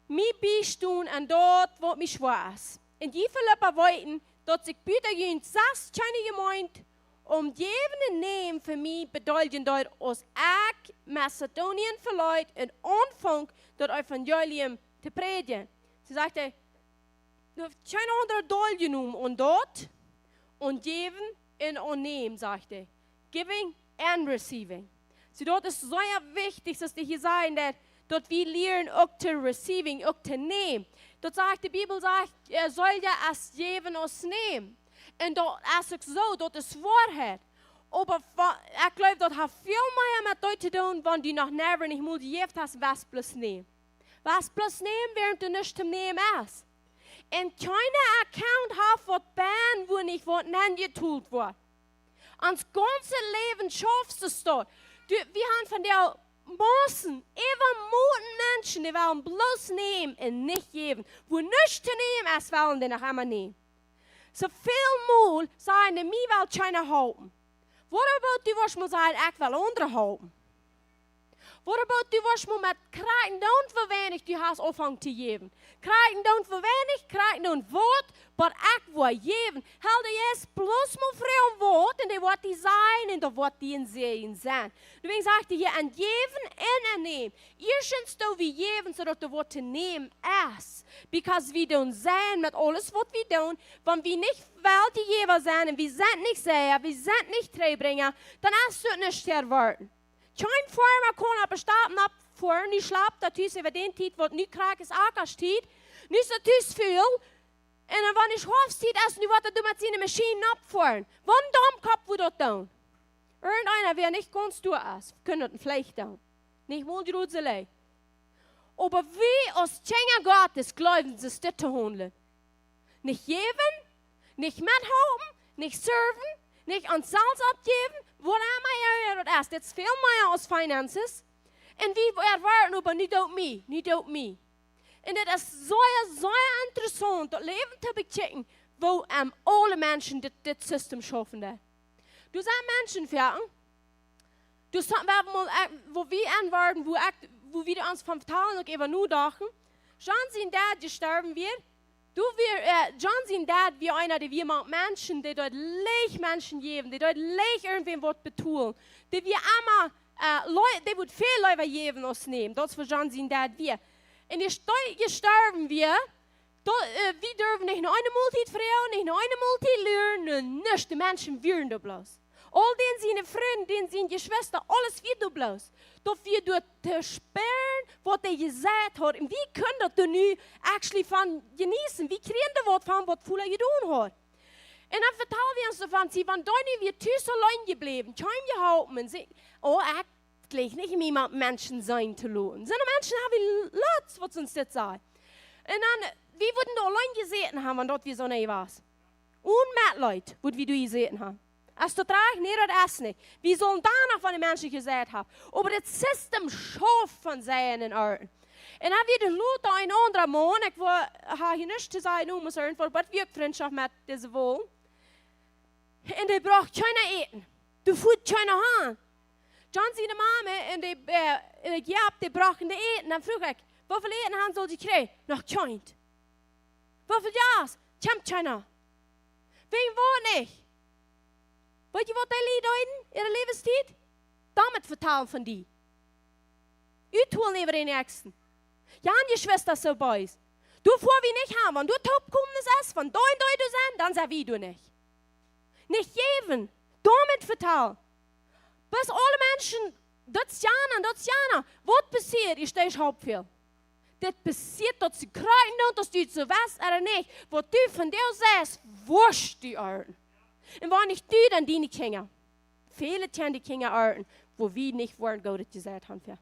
Mie biestonen en daut, waut mie schwoa es. Un jie Filippa weeten, daut ekj buta junt sest kjeene Jemeent om jäwen un nämen fa mie bedeeljen deed, aus ekj Mazedonien veleet un aunfunk daut Evangelium to prädjen. See sajcht, hee haft kjeen aundren Deel jenomen aun daut, aun jäwen un aun nämen, sajcht hee. Giving and receiving. Soo, daut es sea wichtich, daut hee hia sajcht, daut, daut wie lieren uk to receiving, uk to nämen. Daut sajcht, de Bibel sajcht, äh, sull jie es jäwen aus nämen. Un daut es uk soo, daut es Woarheit. Oba wa-, ekj jleew, daut haft väl mea met daut to doonen, wan du noch never nich mol jejäft hast, waut bloos nämen. Waut bloos nämen, wäarent doa nuscht to nämen es. Un kjeene Account haft waut bennen, wua nich waut nenjetolt woat. Ons gaunzet Läwen schauft daut. Du, wie han von de Massen, äwa Moten Menschen, dee wellen bloos nämen un nich jäwen. Wua nuscht to nämen es, wellen dee noch emma nämen. Soo väl mol sajen dee, mie well kjeena halpen. What about du woascht mol sajen, ekj well aundre halpen? What about du woascht mol met krakjt doonen, woo weinich du hast aunjefongen to jäwen? Krakjt doonen, woo weinich, krakjt doonen waut, oba ekj woa jäwen. Heilja Jeist, bloos mol froagen waut, un dee woat die sajen, un daut woat die een Säajen sennen. Doawäajen sajcht hee hia, en jäwen un en nämen. Ieeschtens doo wie jäwen, soo daut doa waut to nämen es. Because wie doonen seenen met aules waut wie doonen, wan wie nich welje Jäwa sennen un wie sent nich Säa, wie sent nich Trigjbrinja, dan es daut nich to erwoaten. Kjeen Foarma kaun opp de Stapel nopp foaren, dee schlapt doa tus äwa dän Tiet, waut nu krakjt es Akjatiet. Nu es doa tus väl. Un dan, wan de Hoafsttiet es, nu woat hee doa met siene Maschien nopp foaren. Waut een Domkopp wudd daut doonen. Irjenteena, wäa nich gaunz doa es, kunn daut veleicht doonen. Nich mol Jerusalem. Oba wie aus Kjinja Gottes jleewen, soo es dit to haundlen. Nich jäwen, nich methalpen, nich serven, nich ons selfst aufjäwen, waut emma, jo, jo, daut es, dit es väl mea aus finances. Un wie erwoaten oba, nu doo mie, nu doo mie. Un dit es sea, sea interessaunt, daut Läwen to bekjikjen, woo, ähm, aule Menschen dit, dit System schaufen doonen. Doa sent Menschen, jo, doa sent, wie haben mol, äh, wua wie aun wieren, wua ekj, wua wie ons von vetalen uk äwa nodochten. John sien Dad jestorwen wia, Du wia, äh, John sien Dad wia eena, dee wia mank Menschen, dee deed leicht Menschen jäwen, dee deed leicht irjentwäm waut betolen. Dee wia emma, äh, Leu-, dee wudd väl leewa jäwen aus nämen. Daut es waut John sien Dad wia. Un aus hee jestorwen wia, daut, äh, wie durwen nich no eene Moltiet froagen, nich no eene Moltiet luren, no nuscht. De Menschen wieren doa bloos. Aul dän siene Frind, dän siene Jeschwista, aules wia doa bloos. Daut wia doa to spieren, waut hee jeseit haud. Un wie kjennen daut doa nu actually von jeneeten. Wie kjrieen doa waut von, waut Fula jedonen haud. Un dan vetald hee ons doavon, see, wan dee nu wia tus auleen jebläwen, kjeen Jehalpen, un see, oh, ekj jleich nich mea met Menschen sennen to loten. Soone Menschen hab wie lots, waut see ons dit sajen. Un dan, wie wudden doa auleen jesäten haben, wan daut wia soo, nä, waut. Un Metleet wudd wie doa jesäten haben. Es daut rajcht? Nä, daut es nich. Wie sullen dan noch von de Menschen jeseit haben. Oba daut System schauft von sennen Oaten. Un dan wia doa lota een aundra Maun, ekj wull, hab hia nuscht to sajen, nu mott irjentwaut, waut wia uk Frintschoft met dise Wol. Un dee brocht kjeen Äten. Doa fua kjeena han. John siene Mame un dee, äh, un dee Jap, dee brochten de Äten. Dan fruach ekj: "Woo väl Äten han see jekjräajen?" "Noch kjeent." "Woo väl Jast?" "Kjemt kjeena." "Wäajen waut nich?" Weet jie, waut dee Lied deeden äare Läwenstiet? Doamet vetalen von die. Utholen äwa dän Näakjsten. Jane Jeschwista soo bees. Doa fua wie nich han, wan doa Toopkomen es, wan doa un doa doa sent, dan sent wie doa nich. Nich jäwen, doamet vetalen. Bat aule Menschen, daut es jana, daut es jana. Waut passieet, es daut haupt väl. Dit passieet, daut see kjrieen doonen, daut du soo west ooda nich. Waut du von die sajchst, woascht du oaten. Un wan nich du, dan diene Kjinja. Väle kjennen de Kjinja oaten, wua wie nich woaren Goodet jeseit haben fa.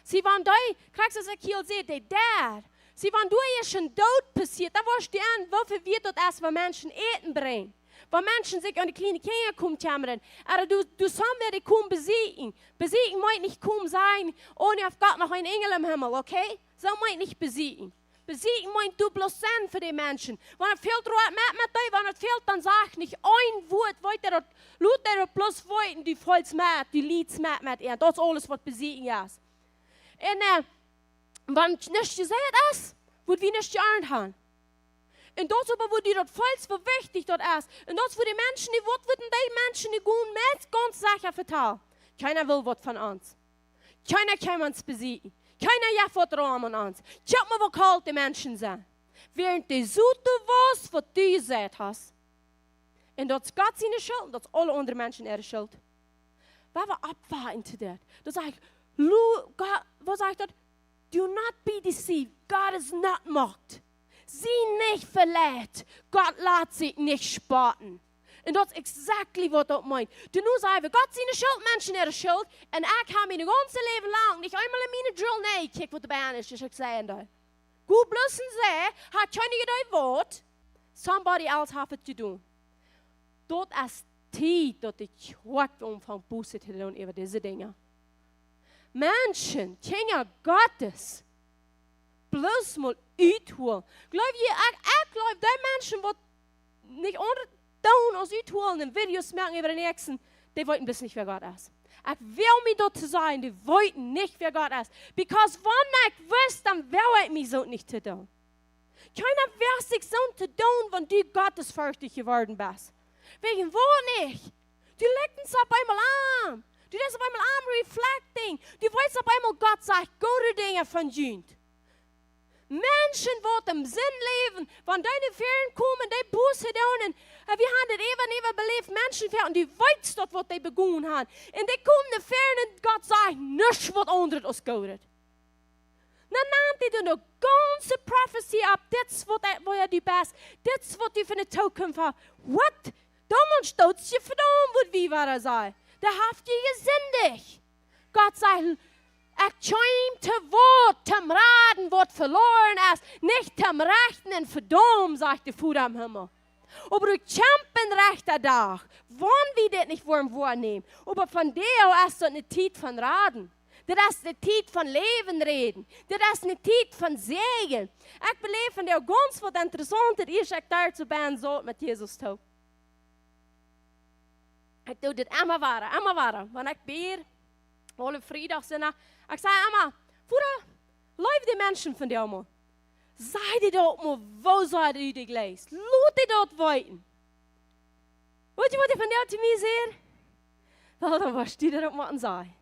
See, wan dee, krakjt soo aus ekj hia säd, dee doa. See, wan doa ieescht een Doot passieet, dan woascht du aun, woo väl wieet daut es, wan Menschen Äten brinjen. Wan Menschen sikj aun de kjliene Kjinja komen kjemmren. Ooda du, du somebody komen besieekjen. Besieekjen meent nich komen sajen: "Oh, nu haft Gott noch een Enjel em Himmel", okay? Soo meent nich besieekjen. Besieekjen meent du bloos sennen fa de Menschen. Wan et fält, roat met, met dee, wan et fält, dan saj nich een Wuat, weet daut, lot daut bloos weeten, du feelst met, du liedst met, met an. Daut es aules, waut besieekjen es. Un, äh, wan nuscht jeseit es, woa wie nuscht jearnt haben. Un daut es oba, woo du daut feelst, woo wichtich daut es. Un daut es fa de Menschen, dee, waut wudden dee Menschen, dee gonen met gaunz secha vetalen: "Kjeena well waut von ons. Kjeena kjemt ons besieekjen. Kjeena jeft waut Rom aun ons. Kjikj mau, woo kolt de Menschen sent." Wäarent dee soo doa wia, waut du jesajcht hast. Un daut es Gott siene Schult, un daut es aule aundre Menschen äare Schult. Wan wie oppwaken to daut, dan saj ekj: "Lu-, Gott, waut sajcht daut? Do not be deceived. God is not mocked." Sie nich veleit. Gott lat sikj nich spotten. Un daut es exactly waut daut meent. Dan nu saj wie: "Gott siene Schult, Menschen äare Schult. Un ekj hab mien gaunzet Läwen lang nich eemol en miene Journal nenjekjikjt, waut doa bie es, aus ekj saj daut. Go bloos un saj, haft kjeena jedonen waut. Somebody else haft et jedonen." Daut es Tiet, daut de Kjoakj aunfangt Buße to doonen äwa dise Dinja. Menschen, Kjinja Gottes, bloos mol utholen. Gloow jie, ekj, ekj gloow, dee Menschen, waut nich aundret doonen aus utholen un Videos moaken äwa dän Näakjsten, dee weeten bloos nich, wäa Gott es. Ekj well mie daut to sajen, dee weeten nich, wäa Gott es. Because wan ekj wist, dan wull ekj mie soo nich to doonen. Kjeena wull sikj soo to doonen, wan du gottesferchtich jeworden best. Wäajen waut nich? Du lichtst opp eemol aun. Du best opp eemol aun reflecting. Du weetst opp eemol, Gott sajcht goode Dinja von junt. Menschen, waut em Sind läwen, wan dee no väaren komen, dee Buße doonen, un wie haben daut äwa un äwa beläft, Menschen väaren, dee weeten daut, waut dee begonen haben. Un dee komen no väaren un Gott sajcht nuscht waut aundret aus Goodet. Dan nant dee dan de gaunze Prophecy opp, dit es waut, äh, woo du best, dit es waut du fa de Tookunft hast. What? Dan mott daut je vedaumen, waut wie wieren sajen. Dee haft je jesindicht. Gott sajcht: "Ekj kjeem to Woat, toom raden waut veloaren es, nich toom rechten un vedaumen", sajcht de Voda em Himmel. Oba doa kjemt een rajchta Dach, wan wie dit nich woaren woanämen. Oba vondoag es daut eene Tiet von raden. Dit es de Tiet von Läwen räden. Dit es de Tiet von Säajen. Ekj beläw vondoag gaunz waut Interessauntet, aus ekj doa soo bie saut met Jesus toop. Ekj doo dit emma wada, emma wada. Wan ekj bäd, aule Friedach, Sindach, ekj saj emma: "Voda, leew de Menschen vondoag mol. Saj dee daut mol, woo sea du dee jleefst. Lot dee daut weeten. Weetst du, waut hee vondoag to mie säd? Well, dan woascht du daut uk motten sajen.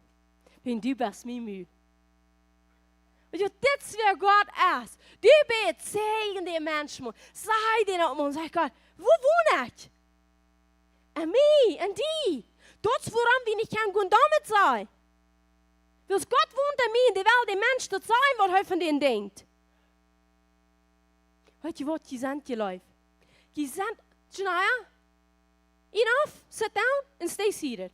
Wiels du best mien Mul. Weetst du, dit es wäa Gott es. Du best jäajen dän Mensch, Maun. Saj dän uk mol, saj: Gott, wua won ekj? Enn mie, enn die. Daut es wuarom wie nich kjennen gonen doamet sajen. Wiels Gott wont enn mie, un dee well dän Mensch daut sajen, waut hee von dän denkjt. Weetst du waut, jie sent jeleeft. Jie sent, Shania, enough, sit down and stay seated.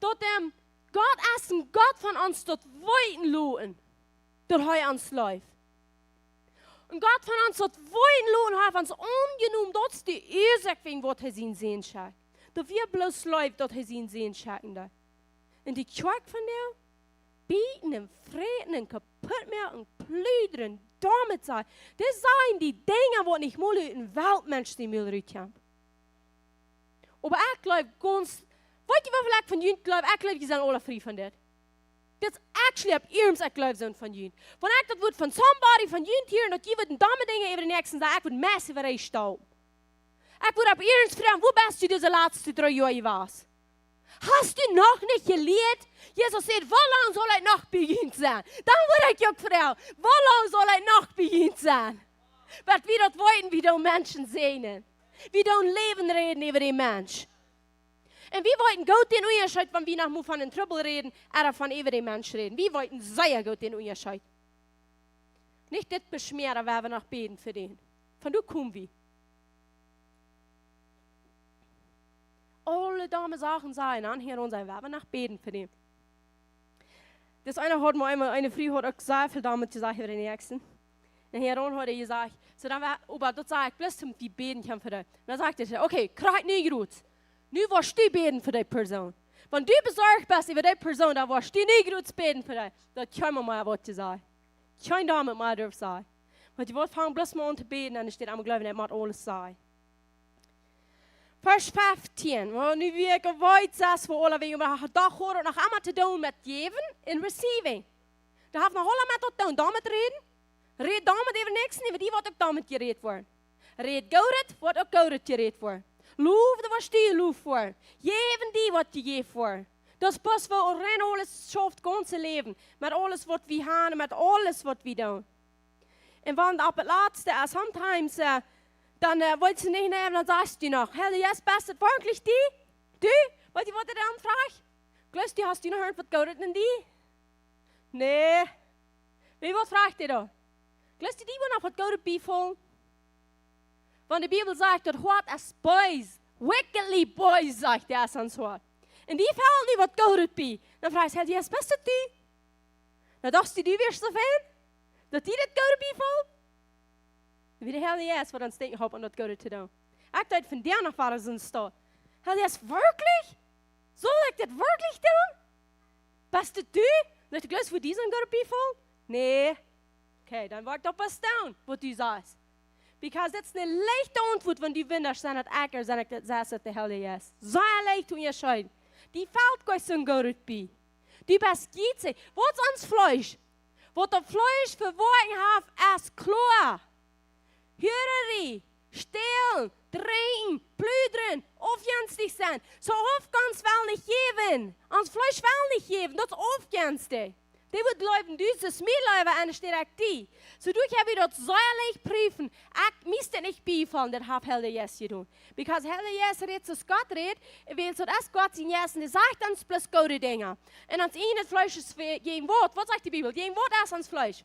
Daut, ähm, Gott es een Gott von ons daut weeten loten, daut hee ons leeft. Un Gott von ons daut weeten loten, hee haft ons aunjenomen, daut es de Uasoak, wäajen waut hee sienen Sän schekjt. Daut wia bloos Leew, daut hee sienen Sän schekjen deed. Un de Kjoakj vondoag, bieten un fräten un kaputt moaken un plundren, doamet sajen. Dit sent de Dinja, waut nich mol ut een Weltmensch siene Mul rutkjemt. Oba ekj jleew gaunz, weetst du, woo väl ekj von junt jleew? Ekj jleew, jie sent aule frie von dit. Dit es actually opp iernst, ekj jleew, sent von junt. Wan ekj daut wudd von somebody von junt hieren, daut jie wudden domme Dinja äwa dän Näakjsten sajen, ekj wudd meist äwa dee staupen. Ekj wudd opp iernst froagen: Wua best du dise latste dree Joa jewast? Hast du noch nich jelieet? Jesus säd: Woo lang saul ekj noch bie junt sennen? Dan wudd ekj uk froagen: Woo lang saul ekj noch bie junt sennen? Waut wie daut weeten, wie doonen Menschen säajnen. Wie doonen Läwen räden äwa dän Mensch. Un wie weeten goot dän Unjascheet, wan wie noch mol von een Trubbel räden, ooda von äwa dän Mensch räden. Wie weeten sea goot dän Unjascheet. Nich dit beschmäaren, wan wie noch bäden fa dän. Von doa komen wie. Aule domme Sachen sajen, dan hia un sajen, wan wie noch bäden fa dän. Dis eena haud mol eemol, eene Fru haud uk sea väl domet jesajcht äwa dän Näakjsten. Un hia haud hee jesajcht, soo dan, oba daut saj ekj bloos, om to bäden kjennen fa dee. Dan sajcht hee: Okay, krakjt nu jrod. Nu woascht du bäden fa dee Persoon. Wan du besorcht best äwa dee Persoon, dan woascht du nu jrod bäden fa dee. Daut kjeena mea waut to sajen. Kjeen doamet mea derft sajen. Weetst du waut, fang bloos mol aun to bäden un dan woascht du aunfangen jleewen, ekj mott aules sajen. Varsch feftieen. Well, nu wia ekj weet, sest, woo aule wie, oba daut haft noch emma to doonen met jäwen un receiving. Daut haft noch emma met daut to doonen, doamet räden. Räd doamet äwa dän Näakjsten, äwa die woat uk doamet jerät woaren. Räd Goodet, woat uk Goodet jerät woaren. Low, dan woascht du jeloft woaren. Jäwen, die woat jejäft woaren. Daut es bloos, woo rein aules schauft, gaunze Läwen. Met aules waut wie haben, met aules waut wie doonen. Un wan opp daut latste, äh, sometimes, äh, dan, äh, weetst du nich mea, dan sajchst du noch: Herr Jesus, best du werkjlich die? Du? Weetst du waut hee dan froagt? Jleefst du, hast du noch irjentwaut Goodet enn die? Nä. Weetst du waut froagt hee dan? Jleefst du, die woat noch waut Goodet biefolen? Wan de Bibel sajcht, daut Hoat es bees, wickedly bees, sajcht hee, es ons Hoat. Un die felt nu waut Goodet bie. Dan froagt hee: Herr Jesus, best du die? Dan dochst du, du wieescht soo fein, daut die daut Goodet biefoll? Woo de Herr Jesus, waut ons denkjen halpt, om daut Goodet to doonen. Ekj deed vondoag noch wada soo een Stoot. Herr Jesus, werkjlich? Saul ekj dit werkjlich doonen? Best du du? Daut ekj bloos fa die soo een Goodet biefoll? Nä. Okay, dan woa ekj daut bloos doonen, waut du sajchst. Because daut es eene leichte Auntwuat, wan du wundasch sent, daut ekj, sent ekj, daut sajchst, daut de Herr Jesus. Sea leicht to unjascheiden. Die felt goanich soo een Goodet bie. Du best jietsich. Waut es ons Fleesch? Waut daut Fleesch fa Woakjen haft, es kloa. Huararie, stälen, drinkjen, plundren, aufjenstich sennen. Soo aufjenstich well nich jäwen. Ons Fleesch well nich jäwen, daut es aufjenstich. Dee woat jleewen, du best mie leewa aus ekj die. Soo, du, ekj hab daut sea leicht prüfen. Ekj must daut nich biefolen, daut haft Herr Jesus jedonen. Because Herr Jesus rät, soo aus Gott rät, wiels daut es Gott sien Jeist, un dee sajcht ons bloos goode Dinja. Un ons ieejnet Fleesch es fa, jäajen waut? Waut sajcht de Bibel? Jäajen waut es ons Fleesch?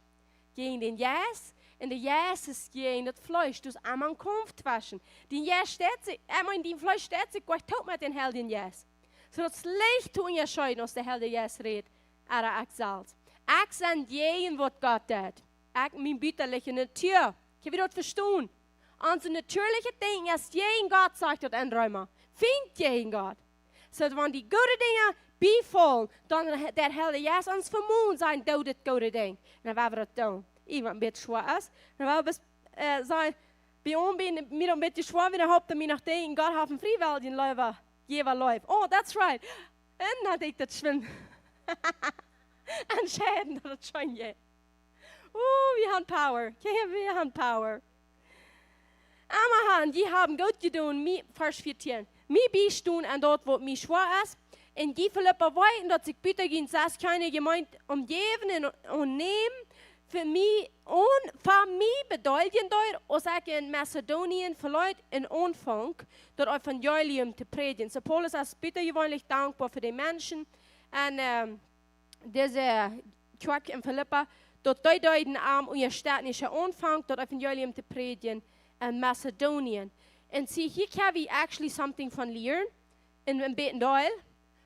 Jäajen dän Jeist, un de Jeist es jäajen daut Fleesch. Daut es emma een Kaumf tweschen. Dän Jeist steit sikj, ekj meen, dän Fleesch steit sikj goanich toop met dän Heiljen Jeist. Soo daut es leicht to unjascheiden, aus de Heilje Jeist rät, ooda ekj selfst. Ekj sie jäajen waut Gott deit. Ekj, mien butalichet Natua. Ekj well daut vestonen. Onse natieeliche Denkjen es jäajen Gott, sajcht daut enn Reema. Fient jäajen Gott. Soo, wan die goode Dinja biefolen, dan de Herr Jesus ons vemoonen sajen: Doo dit goode Dinkj. Un dan woa wie daut doonen. Irjentwaut een bät schwoa es. Dan woa wie, äh, sajen, bie ons, bie mie een bät schwoa, wie dan halpen, mie noch denkjen, Gott haft een friewellijen Läwa, Jäwa leef. Oh, that's right. Un dan deed ekj daut schwind entscheiden, daut daut scheen jeit. Oh, wie haben Power. Ja, ja, wie haben Power. Abraham, jie haben goot jedonen, mie, Varsch vieetieen. Mie biestonen aun daut, waut mie schwoa es. Un jie Filippa weeten, daut ekj buta junt sest kjeene Jemeent omjäwen un, un nämen. Fa mie, un fa mie bedeeljen doa, aus ekj en Mazedonien veleet un aunfunk, daut Evangelium to prädjen. So Paulus es butajeweenlich dankboa fa de Menschen. Un, ähm, dise Kjoakj en Filippa, daut dee deeden am unjastetten aunfangen, daut Evangelium to prädjen en Mazedonien. Un see, hia kjenn wie actually something von lieren, en, en bät Deel.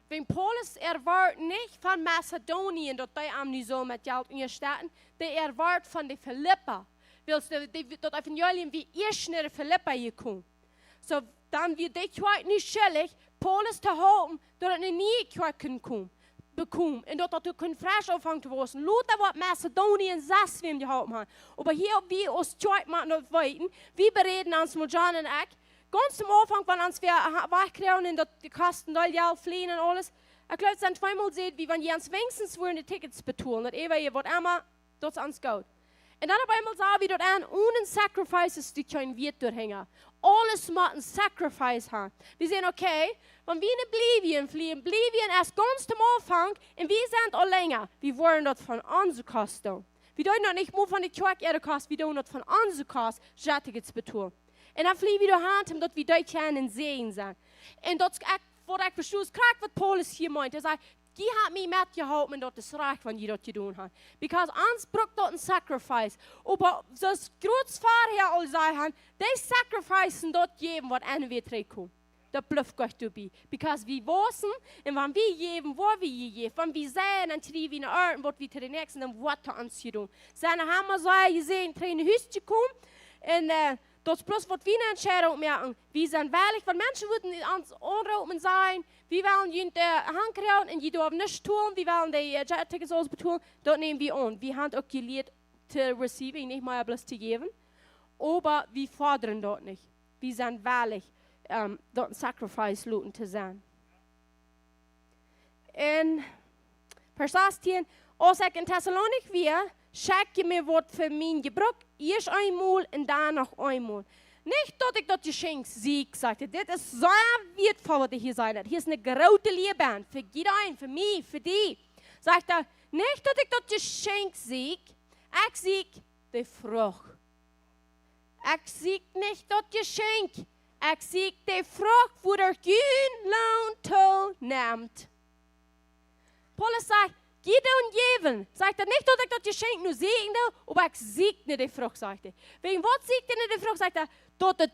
Wan Paulus erwoat nich von Mazedonien, daut dee am nu soo met Jelt unjastetten, dee erwoat von de Filippa. Wiels de, de, daut Evangelium wia ieescht no de Filippa jekomen. So, dan wia dee Kjoakj nu schuldich, Paulus to halpen, daut et ne niee Kjoakj kunn komen, bekomen. Un daut daut kunn fresch aunfangen to wausen. Lota woat Mazedonien sest wäm jeholpen haben. Oba hia, wie aus Kjoakj motten daut weeten, wie bereeden ons met John un ekj, gaunz aum Aunfank, wan ons wia, ha-, wajchkjrieen un daut de Kosten, daut Jelt, Flieen un aules. Ekj jleew, et sent tweemol jesajcht, wie wan jie ons weens wudden de Tickets betolen, daut äwa jie waut emma, daut es ons goot. Un dan opp eemol sach wie daut aun, onen sacrifices, doa kjeen Wieet doahinja. Aules mott een sacrifice haben. Wie sajen, okay, wan wie no Bolivien flieen, Bolivien es gaunz aum Aunfank un wie sent aul lenja. Wie wudden daut von onse Kosten doonen. Wie doonen daut nich mol von de Kjoakj äare Kost, wie doonen daut von onse Kost, Tickets betolen. Un dan flie wie doahan, om daut wie doa kjennen seenen sennen. Un daut es uk waut ekj vestonen, krakjt waut Paulus hia meent. Hee sajcht, jie haben mie metjeholpen un daut es rajcht, wan jie daut jedonen haben. Because ons brukt daut een sacrifice. Oba soo aus Groot Voda aul säd, dee sacrificen daut jäwen, waut aun wie trigjkjemt. Daut blift goot doabie. Because wie wausen, un wan wie jäwen, woa wie jejäft. Wan wie seenen, dan kjrie wie ne Oat, waut wie to de näakjste, dan woat to ons jedonen. Sent wie mau soo jesajcht, trigj no Hus jekomen, un, äh, daut es bloos waut wie ne Entscheidunk moaken. Wie sent wellich, wan Menschen wudden ons aunroopen un sajen, wie wellen junt, äh, hankjrieen un jie doawen nuscht toolen, wie wellen de, äh, Jet Tickets aules betolen, daut näm wie aun. Wie haben uk jelieet to receiving, nich mea bloos to jäwen. Oba wie fodren daut nich. Wie sent wellich, ähm, daut een sacrifice loten to sennen. En Varsch sastieen, aus ekj en Tessalonich wia, schekjt jie mie waut fa mien Jebruck, ieescht eemol un dan noch eemol. Nich daut ekj daut Jeschenkj sieekj, sajcht hee. Dit es sea wieetvoll waut hee hia sajcht. Hia es ne groote Lia bie, fa jieda een, fa mie, fa die. Sajcht hee, nich daut ekj daut Jeschenkj sieekj, ekj sieekj de Frucht. Ekj sieekj nich daut Jeschenkj. Ekj sieekj de Frucht, wua de Loon toonemt. Paulus sajcht, jie doonen jäwen. Sajcht hee nich daut ekj daut Jeschenkj nu sieekjen doo, oba ekj sieekj no de Frucht, sajcht hee. Wäajen waut sieekjt hee no de Frucht, sajcht hee, daut de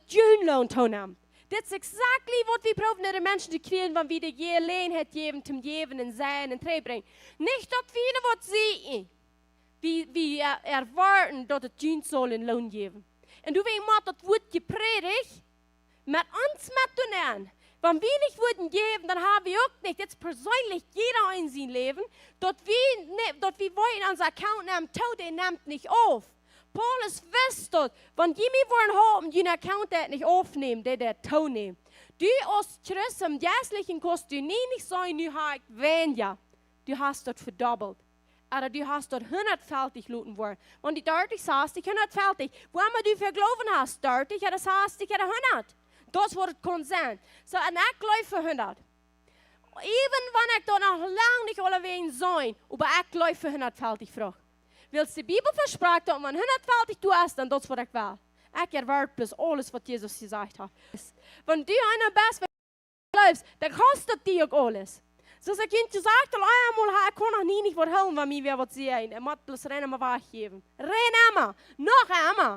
Loon toonemt. Dit es exactly waut wie proowen de Menschen to kjrieen, wan wie de Jeläajenheit jäwen, toom jäwen un seenen un trigjbrinjen. Nich daut wie no waut sieekjen. Wie, wie, äh, erwoaten daut et junt saul een Loon jäwen. Un doawäajen mott daut Wuat jeprädicht met ons met doabennen. Wan wie nich wudden jäwen, dan ha wie uk nich, dit es perseenlich, jieda en sien Läwen, daut wie, nä, daut wie woaren onse Account nämen too, dee nemt nich auf. Paulus wist daut, wan jie mie woaren haben, june Account deit nich aufnämen, dee deit toonemen. Du aus Christ em Jeistlichen kaust du nie nich sajen, nu ha ekj weinja. Du hast daut vedobbelt. Ooda du hast daut hundatfältich loten woaren. Wan du dartich, sastich, hundatfältich. Wua emma du fa Gloowen hast, dartich ooda sastich ooda hundat. Daut es waut et kaun sennen. So, un ekj jleew fa hundat. Even wan ekj daut noch lang nich aulawäajen sie, oba ekj jleew fa hundatfältich Frucht. Wiels de Bibel vesprakjt daut wan hundatfältich doa es, dan daut es waut ekj well. Ekj erwoat bloos aules waut Jesus jesajcht haft. Wan du eena best, jleefst, dan kost daut die uk aules. Soo aus ekj junt jesajcht hab, eemol ha, ekj kaun noch nie nich waut hoolen, wan mie wäa waut säd, ekj mott bloos rein emma wajchjäwen. Rein emma, noch emma.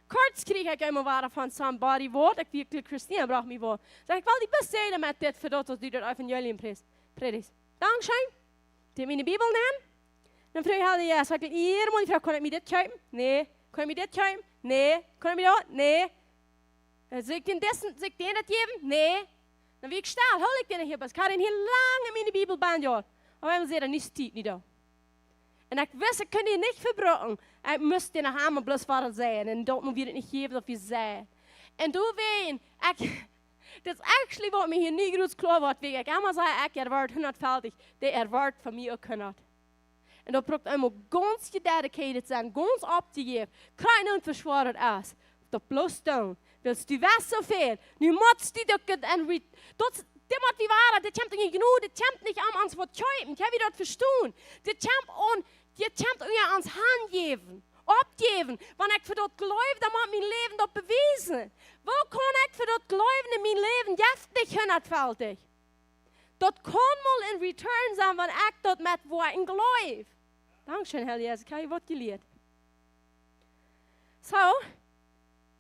Kort kjrieech ekj emol wada von somebody waut, ekj wia, Christina brocht mie waut. Saj ekj, ekj well die bloos säajnen met dit, fa daut, daut du daut Evangelium präd-, prädichst. Dankscheen. Dee miene Bibel nämen. Dan fruach ekj, jo, saj ekj, hia, mol, ekj fruach, kaun ekj mie dit kjeepen? Nä. Kaun ekj mie dit kjeepen? Nä. Kaun ekj mie daut? Nä. Äh, saul ekj dän dessen, saul ekj dän daut jäwen? Nä. Dan wia ekj stell, hilt ekj dän hia, bat ekj haud dän hia lang en miene Bibel benn, jo. Oba ekj säd, nu es Tiet, nu dan. Un ekj wist, ekj kunn dän nich vebruken. Ekj must dän noch emol bloos wada sajen. Un daut mott wie daut nich jäwen, daut wie sajen. Un doawäajen, ekj, dit es actually waut mie hia nu jrods kloa woat, wäajen ekj emma saj, ekj erwoat hundatfältich, dee erwoat von mie uk hundat. Un daut brukt eemol gaunz jededicated sennen, gaunz oppjejäft. Krakjt nu veschwoat es. Daut bloos doonen. Wiels du weetst soo väl. Nu motst du daut get en re-, daut, dit mott wie woaren, dit kjemt en Jnod, dit kjemt nich aun ons waut kjeepen. Kjenn wie daut vestonen? Dit kjemt aun, dit kjemt aun ons hanjäwen. Oppjäwen. Wan ekj fa daut jleew, dan mott mien Läwen daut bewiesen. Woo kaun ekj fa daut jleewen un mien Läwen jeft nich hundatfaltich? Daut kaun mol en return sennen, wan ekj daut met Woaren jleew. Dankscheen, Herr Jesus, ekj hab waut jelieet. Soo,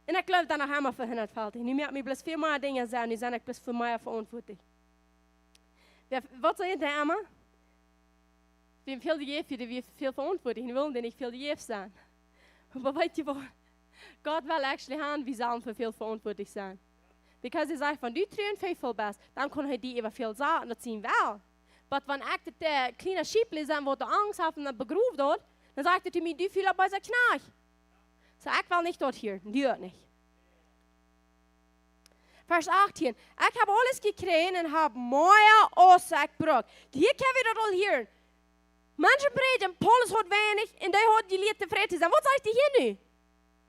un ekj jleew dan noch emma fa hundatfaltich. Nu moak mie bloos väl mea Dinja sennen, nu sie ekj bloos fa mea veauntwuatlich. Wäa, waut säd de Emma? Wäa väl jeft, dee wia väl veauntwuatlich. Un wie wellen dee nich väl jeft sennen. Oba weetst du waut? Gott well actually haben, wie sellen fa väl veauntwuatlich sennen. Because hee sajcht, wan du true un faithful best, dan kaun hee die äwa väl sajen, daut sien well. Oba wan ekj daut, äh, kjliene Schiepel sie, waut Angst haft un daut begroft woat, dan sajcht hee to mie, du fula beesa Kjnajcht. Soo, ekj well nich daut hieren, du uk nich. Varsch achtieen. Ekj hab aules jekjräajen un hab mea aus ekj bruck. Hia kjenn wie daut aul hieren. Menschen prädjen, Paulus haud weinich un dee haud jelieet tofräd to sennen. Waut sajcht hee hia nu?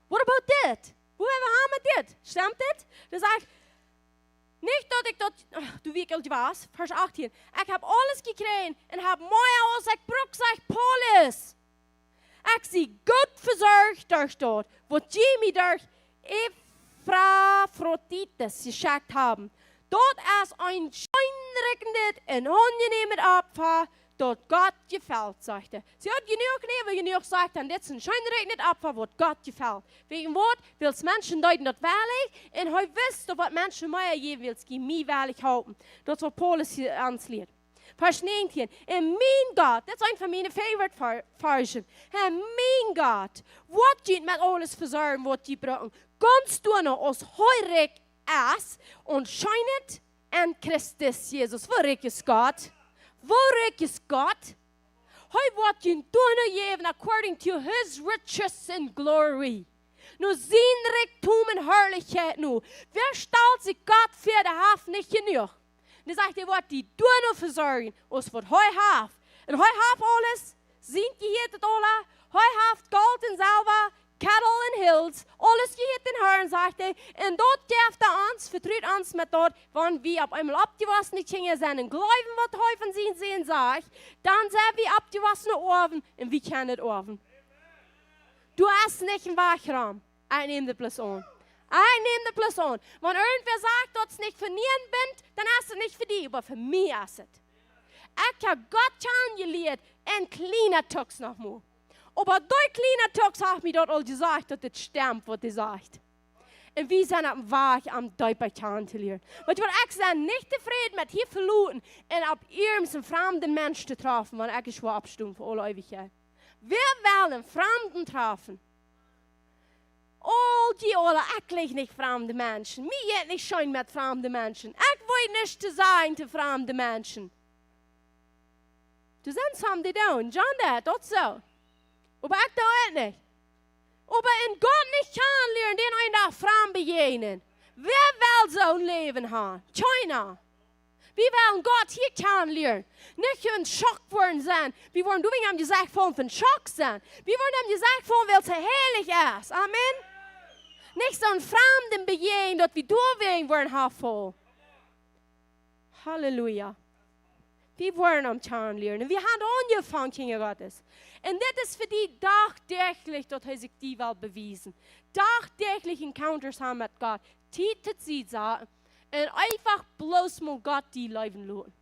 What about dit? Woo haben wie met dit? Stemt dit? Dan sajcht, nich daut ekj daut, ach, du wieekelt waut. Varsch achtieen. Ekj hab aules jekjräajen un hab mea aus ekj bruck, sajcht Paulus. Ekj sie goot vesorcht derch daut, waut jie mie derch Epafroditus jeschekjt haben. Daut es een scheenrikjendet un aunjenämet Opfa, daut Gott jefelt, sajcht hee. See haud jenuach, nä, jenuach, sajcht hee, dit es een scheenrikjendet Opfa, waut Gott jefelt. Wäajen waut? Wiels Menschen deeden daut wellich, un hee wist, daut waut Menschen mea jäwen, wiels dee mie wellich halpen. Daut es waut Paulus hia aunslieet. Varsch näajentieen. Un mien Gott, dit es een von miene favorite Var-, Varschen. Un mien Gott woat junt met aules vesorjen, waut jie brucken. Gaunz doano aus hee rikj es, un scheenet en Christus Jesus. Woo rikj es Gott? Woo rikj es Gott? Hee woat junt doano jäwen according to his riches in glory. No sien Rikjdom un Harlichkjeit no. Wäa stalt sikj Gott väa, dee haft nich jenuach. Un dan sajcht hee, woat die doano vesorjen, aus waut hee haft. Un hee haft aules, sient jehieet daut aula. Hee haft Golt un Selwa, Cattle un Hills, aules jehieet däm Harn, sajcht hee. Un daut jeft hee ons, vetrut ons met daut, wan wie opp eemol oppjewossne Kjinja sent un jleewen, waut hee von sien Sän sajcht, dan sent wie oppjewossne Oawen un wie kjennen daut oawen. Du hast nich een Wajch rom. Ekj näm daut bloos aun. Ekj näm daut bloos aun. Wan irjentwäa sajcht, daut es nich fa mie, dan es et nich fa die, oba fa mie es et. Ekj hab Gott kjanen jelieet en kjliene Tooks noch mau. Oba dee kjliene Tooks haft mie daut aul jesajcht, daut dit stemt, waut hee sajcht. Un wie sent oppem Wajch, am deepa kjanen to lieren. Weetst du waut, ekj sie nich tofräd met hia veloten un opp irjent een framden Mensch to träfen, wan ekj es woa oppstonen fa aule Eewichkjeit. Wäa well een Framden träfen? Aul dee aula, ekj jleich nich framde Menschen. Mie jeit nich scheen met framde Menschen. Ekj weet nuscht to sajen to framde Menschen. Doa sent some dee doonen. John deit daut soo. Oba ekj doo et nich. Oba een Gott nich kjanen lieren, dän eenen Dach framd bejäajnen. Wäa well soon Läwen haben? Kjeena. Wie wellen Gott hia kjanen lieren. Nich en Schock woaren sennen. Wie woaren doa nich aum Jesecht faulen von Schock sennen. Wie woaren aum Jesecht faulen, wiels hee heilich es. Amen. Nich soon Framden bejäajnen, daut wie doawäajen woaren haben faulen. Halleluja. Wie woaren am kjanen lieren. Un wie haben aunjefongen, Kjinja Gottes. Un dit es fa die dagdäachlich, daut hee sikj die well bewiesen. Dagdäachlich Encounters haben met Gott. Tiet to Tiet sajen. Un eefach bloos mol Gott die leewen loten.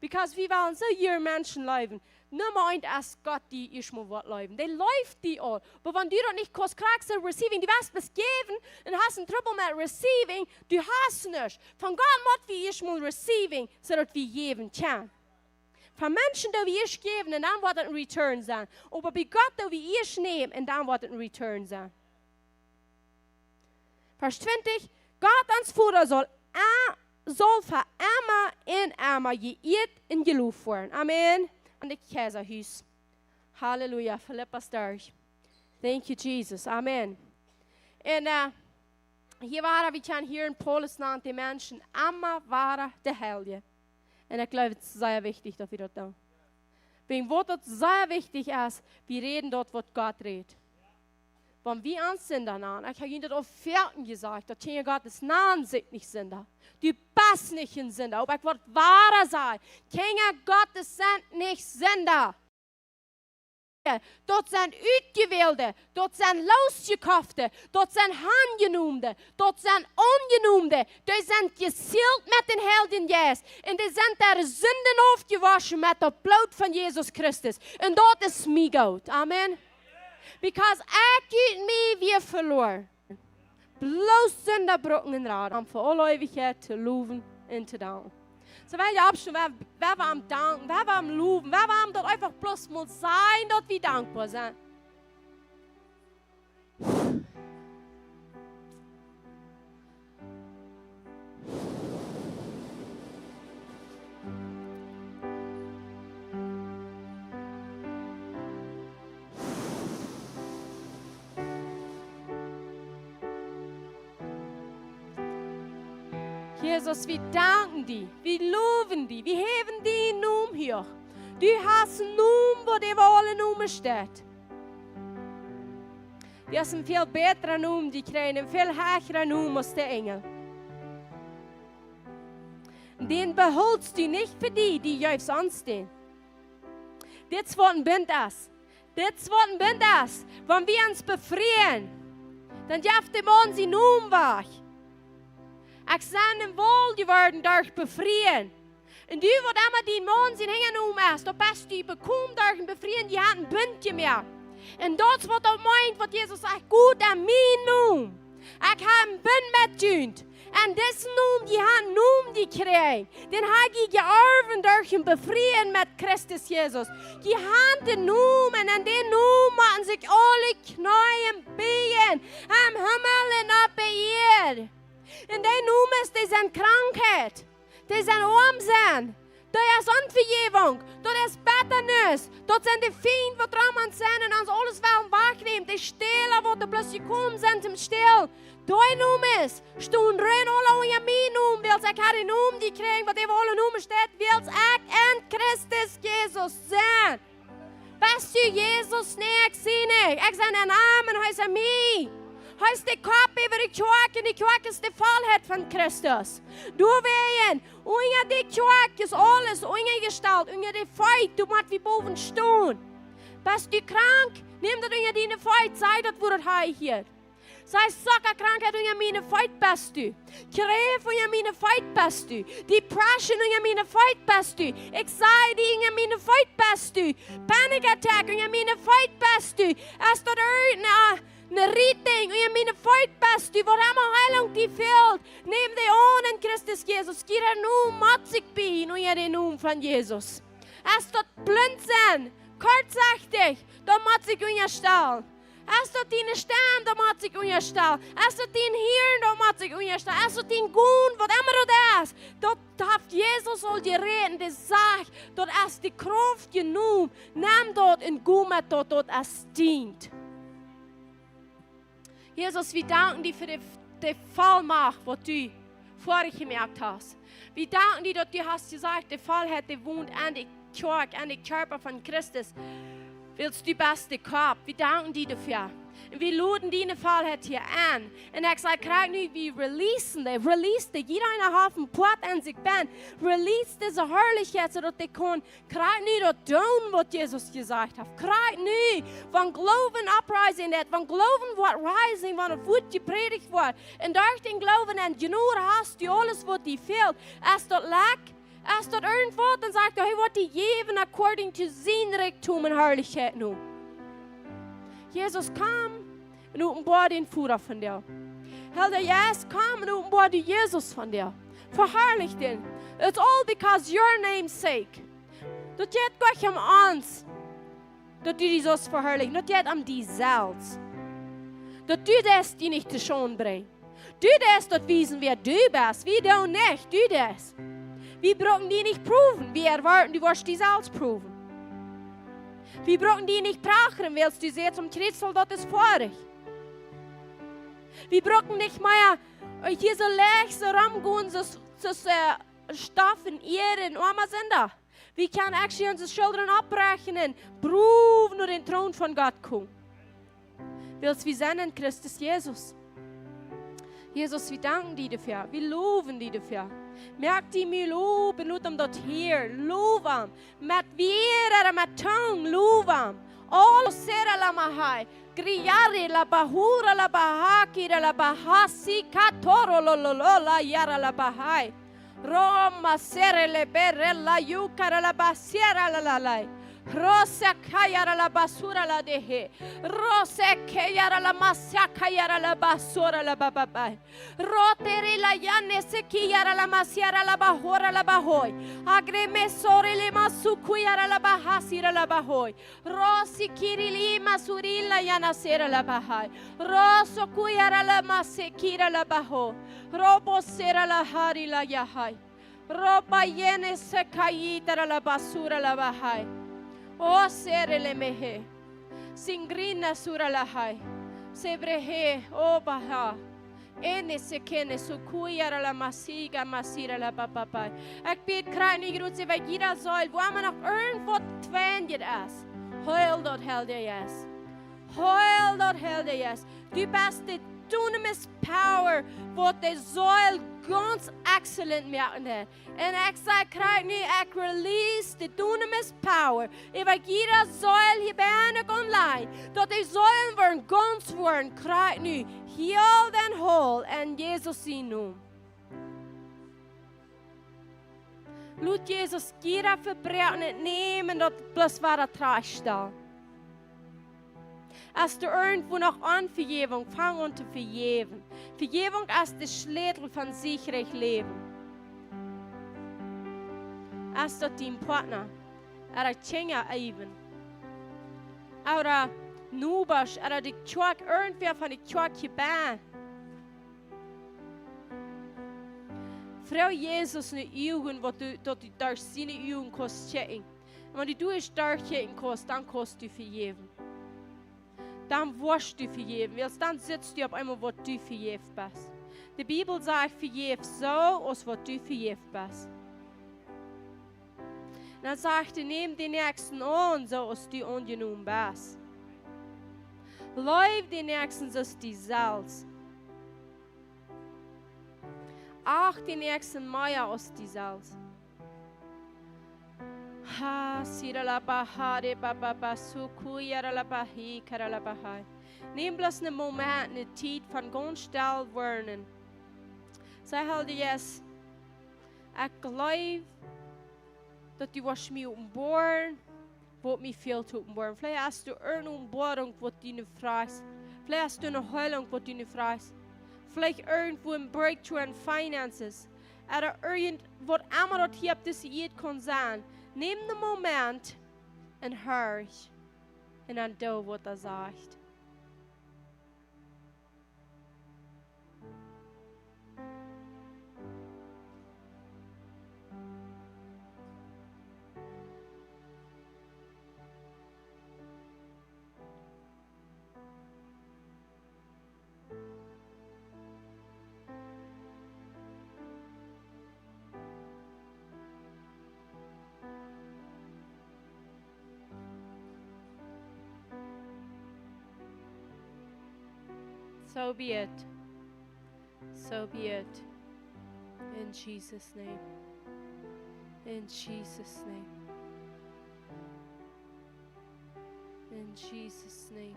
Because wie wellen soo jieren Menschen leewen. Numma eent es Gott, dee ieescht mol woat leewen. Dee leeft die aul. Oba wan du daut nich kaust krakjt soo receiving, du woascht bloos jäwen un hast een Trubbel met receiving, du hast nuscht. Von Gott mott wie ieescht mol receiving, soo daut wie jäwen kjennen. Von Menschen doo wie ieescht jäwen un dan woat et een return sennen. Oba bie Gott doo wie ieescht nämen un dan woat et een return sennen. Varsch twintich, Gott ons Voda saul, a-, saul fa emma un emma jeieet un jeloft woaren. Amen. Aun daut Kjeisahus. Halleluja, Filippa Starch. Thank you, Jesus. Amen. Un, äh, hia woaren, wie kjennen hia en Paulus nant dee Menschen emma wada de Heilje. Un ekj jleew, et es sea wichtich, daut wie daut doonen. Wäajen waut daut sea wichtich es, wie räden daut, waut Gott rät. Wan wie ons Sinda nanen, ekj hab junt daut aul foaken jesajcht, daut Kjinja Gottes nanen sikj nich Sinda. Du best nich een Sinda. Oba ekj woa wada sajen, Kjinja Gottes sent nich Sinda. Daut sent Utjewälde, daut sent Loosjekoffte, daut sent Aunjenomne, daut sent Aunjenomne, dee sent jeseelt met dän Heiljen Jeist. Un dee sent äare Sinden aufjewoschen met daut Bloot von Jesus Christus. Un daut es mie goot. Amen. Because ekj ut mie wia veloaren. Bloos Sinda brucken een Rot, om fa aule Eewichkjeit to lowen un to danken. Soo, well wie oppstonen, well, well wie am danken, well wie am lowen, well wie am daut eefach bloos mol sajen, daut wie dankboa sent. Jesus, wie danken die, wie lowen die, wie häwen dienen Nomen huach. Du hast een Nomen, wua äwa aule Nomes steit. Du hast een väl bätren Nomen jekjräajen, een väl hechren Nomen aus de Enjel. Dän behoolst du nich fa die, du jeefst ons dän. Dit es waut een Bunt es. Dit es waut een Bunt es. Wan wie ons befrieen, dan jeft de Maun sienen Nomen wajch. Ekj sie een Wol jeworden derch Befrieen. Un du, waut emma dien Maun sien Nomen es, daut best du bekomen derch een Befrieen, dee haft een Bunt jemoakt. Un daut es waut daut meent, waut Jesus sajcht: Goot, enn mienen Nomen. Ekj hab een Bunt met junt. Un disen Nomen, dee haft een Nomen jekjräajen. Dän hab jie jeorwen derch een Befrieen met Christus Jesus. Jie haben dän Nomen, un enn dän Nomen motten sikj aule Kjneeen bieejen, em Himmel un opp de Ieed. Un dee Nomes, dee sent Krankheit, dee sent Oamsennen, dee es Onvejäwunk, daut es Bettanis, daut sent de Fiend, waut rom ons sent un ons aules wellen wajchnämen, de Stäla, waut doa bloos jekomen sent toom stälen. Dee Nomes stonen rein aula unja mienen Nomen, wiels ekj hab een Nomen jekjräajen, waut äwa aule Nomes steit, wiels ekj enn Christus Jesus sie. Best du Jesus? Nä, ekj sie nich. Ekj sie enn am un hee es enn mie. Hee es de Kopp äwa de Kjoakj un de Kjoakj es de Vollheit von Christus. Doawäajen, unja de Kjoakj es aules unjajestalt, unja de Feet, doa mott wie bowen stonen. Best du krank? Nem daut unja diene Feet, saj daut, wua daut hee hieet. Saj: Sockakrankheit, unja miene Feet best du. Kjräft, unja miene Feet best du. Depression, unja miene Feet best du. Anxiety, unja miene Feet best du. Panic attack, unja miene Feet best du. Es daut irjent een, een Rietinj, unja miene Feet best du. Waut emma Heilunk die fält, nem dee aun enn Christus Jesus. Jieda Nomen mott sikj bieejen unja dän Nomen von Jesus. Es daut blint sennen, kortsechtich, daut mott sikj unjastalen. Es daut diene Stemm, daut mott sikj unjastalen. Es daut dien Hieren, daut mott sikj unjastalen. Es daut dien Gonen, waut emma daut es, daut haft Jesus aul jeräden, dee sajcht, daut es de Krauft jenomen, nem daut un go met daut, daut es dient. Jesus, wie danken die fa de, de Vollmacht, waut du foadich jemoakt hast. Wie danken die, daut du hast jesajcht, de Vollheit, dee wont enn de Kjoakj, enn dän Kjarpa von Christus. Wiels du best de Kopp. Wie danken die doafäa. Un wie loden diene Vollheit hia enn. Un ekj saj krakjt nu, wie releasen dee, release dee. Jieda eena haft een Poat enn sikj benn. Release dise Harlichkjeit, soo daut dee kaun krakjt nu daut doonen, waut Jesus jesajcht haft. Krakjt nu, wan Gloowen uprising deit, wan Gloowen woat rising, wan daut Wuat jeprädicht woat. Un derch dän Gloowen enn Jnod hast du aules, waut die fält. Es daut Lakj, es daut irjentwaut, dan sajcht hee, hee woat die jäwen according to sien Rikjdom un Harlichkjeit nu. Jesus, komm un openboa dän Voda von die. Heilja Jeist, komm un openboa die Jesus von die. Veharlich dän. It's all because your name's sake. Daut jeit nich om ons, daut du die sust veharlichen. Daut jeit om die selfst. Daut du deist die nich to Schaund brinjen. Du deist daut wiesen, wäa du best. Wie doonen nich, du deist. Wie brucken die nich proowen. Wie erwoaten, du woascht die selfst proowen. Wie brucken die nich prachren, wiels du sajchst aum Kjriez, daut es foadich. Wie brucken nich mea, äh, hia soo leicht soo romgonen, soo, soo, äh, Stoff un Iea un oama Sinda. Wie kjennen actually onse Schuldren opprajchten un brow no dän Troon von Gott komen. Wiels wie sent en Christus Jesus. Jesus, wie danken die doafäa. Wie lowen die doafäa. Moak die Mul op un lot am daut hieren. Low am. Met Wieed, met Tung, low am. Ol sera la mahai. Griari la bahura la bahaki la bahasi katoro lo lo lo la yara la bahai. Roma sere le bere la yukara la basiera la la lai. Rose kayara la basura la dehe. Rose kayara la masia kayara la basura la bababai. Rotere la yane se kiyara la masiara la bahora la bahoi. Agreme sore le masukuyara la bahasira la bahoi. Rosi kiri li masuri la yana sera la bahai. Roso kuyara la masekira la baho. Robo sera la hari la yahai. Roba yene se kayitara la basura la bahai. O sere le mehe. Singrina sura la hai. Sebrehe, o baha. Ene se kene su kuyara la masiga masira la papapai. Ekj bäd krakjt nu, Gott, äwa jieda Seel, wua mau noch irjentwaut twinjt es. Heal daut, Heilja Jeist. Heal daut, Heilja Jeist. Du best de dunamis power, waut de Seel gaunz excellent moaken deit. Un ekj saj krakjt nu, ekj release de dunamis power äwa jieda Seel hia bie ons online, daut de Seelen woaren gaunz woaren krakjt nu, healed and whole, en Jesus sienen Nomen. Lot Jesus jieda Vebräakjen nämen, daut bloos wada trajchtstalen. Hast du irjentwua noch Onvejäwunk, fang aun to vejäwen. Vejäwunk es de Schlätel von siechrikj Läwen. Es daut dien Partner, ooda Kjinja äwen, ooda Nobasch, ooda de Kjoakj, irjentwäa von de Kjoakj hia bie? Froag Jesus no Uagen, waut du, daut du derch siene Uagen kaust kjikjen. Wan du derch kjikjen kaust, dan kaust du vejäwen. Dan woascht du vejäwen, wiels dan sitst du opp eemol, waut du vejäft best. De Bibel sajcht: Vejäf soo aus waut du vejäft best. Un dan sajcht hee: Nem dän Näakjsten aun, soo aus du aunjenomen best. Leew dän Näakjsten soo aus die selfst. Acht dän Näakjsten mea aus die selfst. Ha, sira la bahare, ba, ba, ba, suku, yara la bahi, kara la bahai. Nem bloos een Moment, eene Tiet von gaunz stell woaren. Saj: Heilja Jeist, ekj jleew, daut du woascht mie openboaren, waut mie fält to openboaren. Veleicht hast du eene Openboarunk, waut du nu frajchst. Veleicht hast du eene Heilunk, waut du nu frajchst. Veleicht irjentwua een breakthrough en finances. Ooda irjent waut emma daut hia opp dise Ieed kaun sennen. Nem een Moment un horch. Un dan doo, waut hee sajcht. So be it. So be it. In Jesus' name. In Jesus' name. In Jesus' name.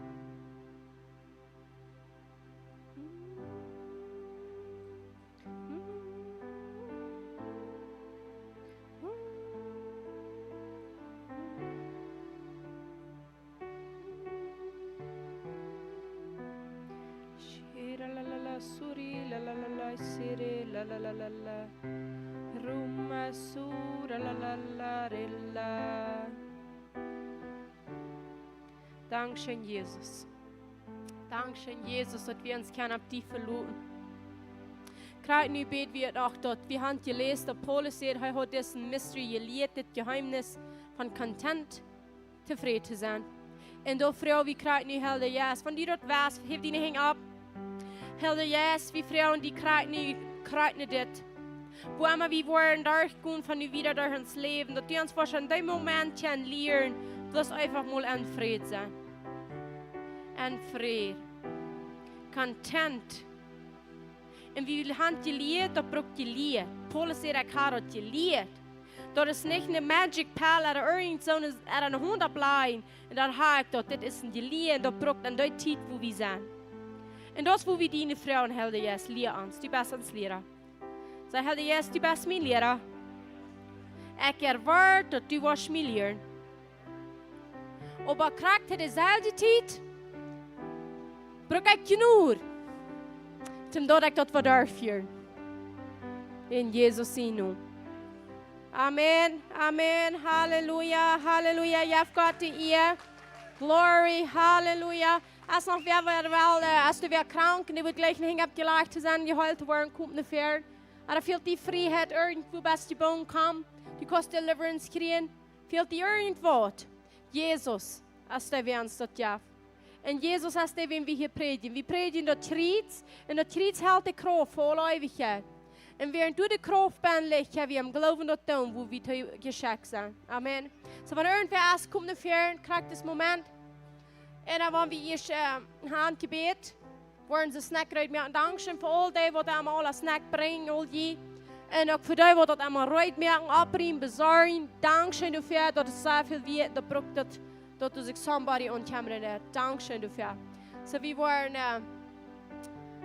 Shira la la la, suri la la la la, siri la la la la la. Ruma sura la la la, rilla. Dankscheen, Jesus. Dankscheen, Jesus, daut wie ons kjennen opp die veloten. Krakjt nu bäd wie uk, daut wie haben jeläst, daut Paulus säd, hee haud disen Mystery jelieet, dit Jeheemnis von content, tofräd to sennen. Un doa froag wie krakjt nu, Heilja Jeist, wan du daut weetst, hef diene Henj opp. Heilja Jeist, wie froagen die krakjt nu, krakjt nu dit. Wua emma wie woaren derchgonen von nu wieda derch ons Läwen, daut du ons woascht en dän Moment kjennen lieren, bloos eefach mol en Fräd sennen. En Fräd. Content. Un wie han jelieet, daut brukt Jelia. Paulus säd, ekj hab daut jelieet. Daut es nich ne magic pill, ooda irjent soone, ooda ne Haunt oppläajen. Un dan hab ekj daut, dit es ne Jelia, un daut brukt en dee Tiet, wua wie sent. Un daut es, wua wie diene Froag aun Heilja Jeist, lia ons, du best ons Liera. Saj, Heilja Jeist, du best mien Liera. Ekj erwoat, daut du woascht mie lieren. Oba krakjt to deeselwje Tiet bruk ekj Jnod, toom daut ekj daut woa derchfieren. En Jesus sienen Nomen. Amen, amen, halleluja, halleluja, jeff Gott de Ea. Glory, halleluja. Aus noch wäa, wäa well, äh, aus du wäa krank, un du wurscht jlikj ne Henj oppjelajcht to sennen, jeheelt to woaren, kom no väaren. Ooda fält die Frieheit, irjentwua best du jebungen, kom, du kaust Deliverance kjrieen. Fält die irjentwaut? Jesus es dee, wäa ons daut jeft. Un Jesus es dee, wäm wie hia prädjen. Wie prädjen daut Kjriez, un daut Kjriez helt de Krauft fa aule Eewichkjeit. Un wäarent du de Krauft best, kjenn wie em Gloowen daut doonen, wua wie too jeschekjt sent. Amen. Soo, wan irjentwäa es, kom no väaren, krakjt dis Moment. Un dan woa wie ieescht, äh, Handjebäd. Woaren see Snack reed moaken. Dankscheen fa aul dee, waut emma aule Snack brinjen, aul jie. Un uk fa dee, waut daut emma reed moaken, oppriemen, besorjen. Dankscheen doafäa, daut es sea väl wieet, daut brukt daut, daut doa sikj somebody om kjemren deit. Dankscheen doafäa. Soo, wie woaren, äh,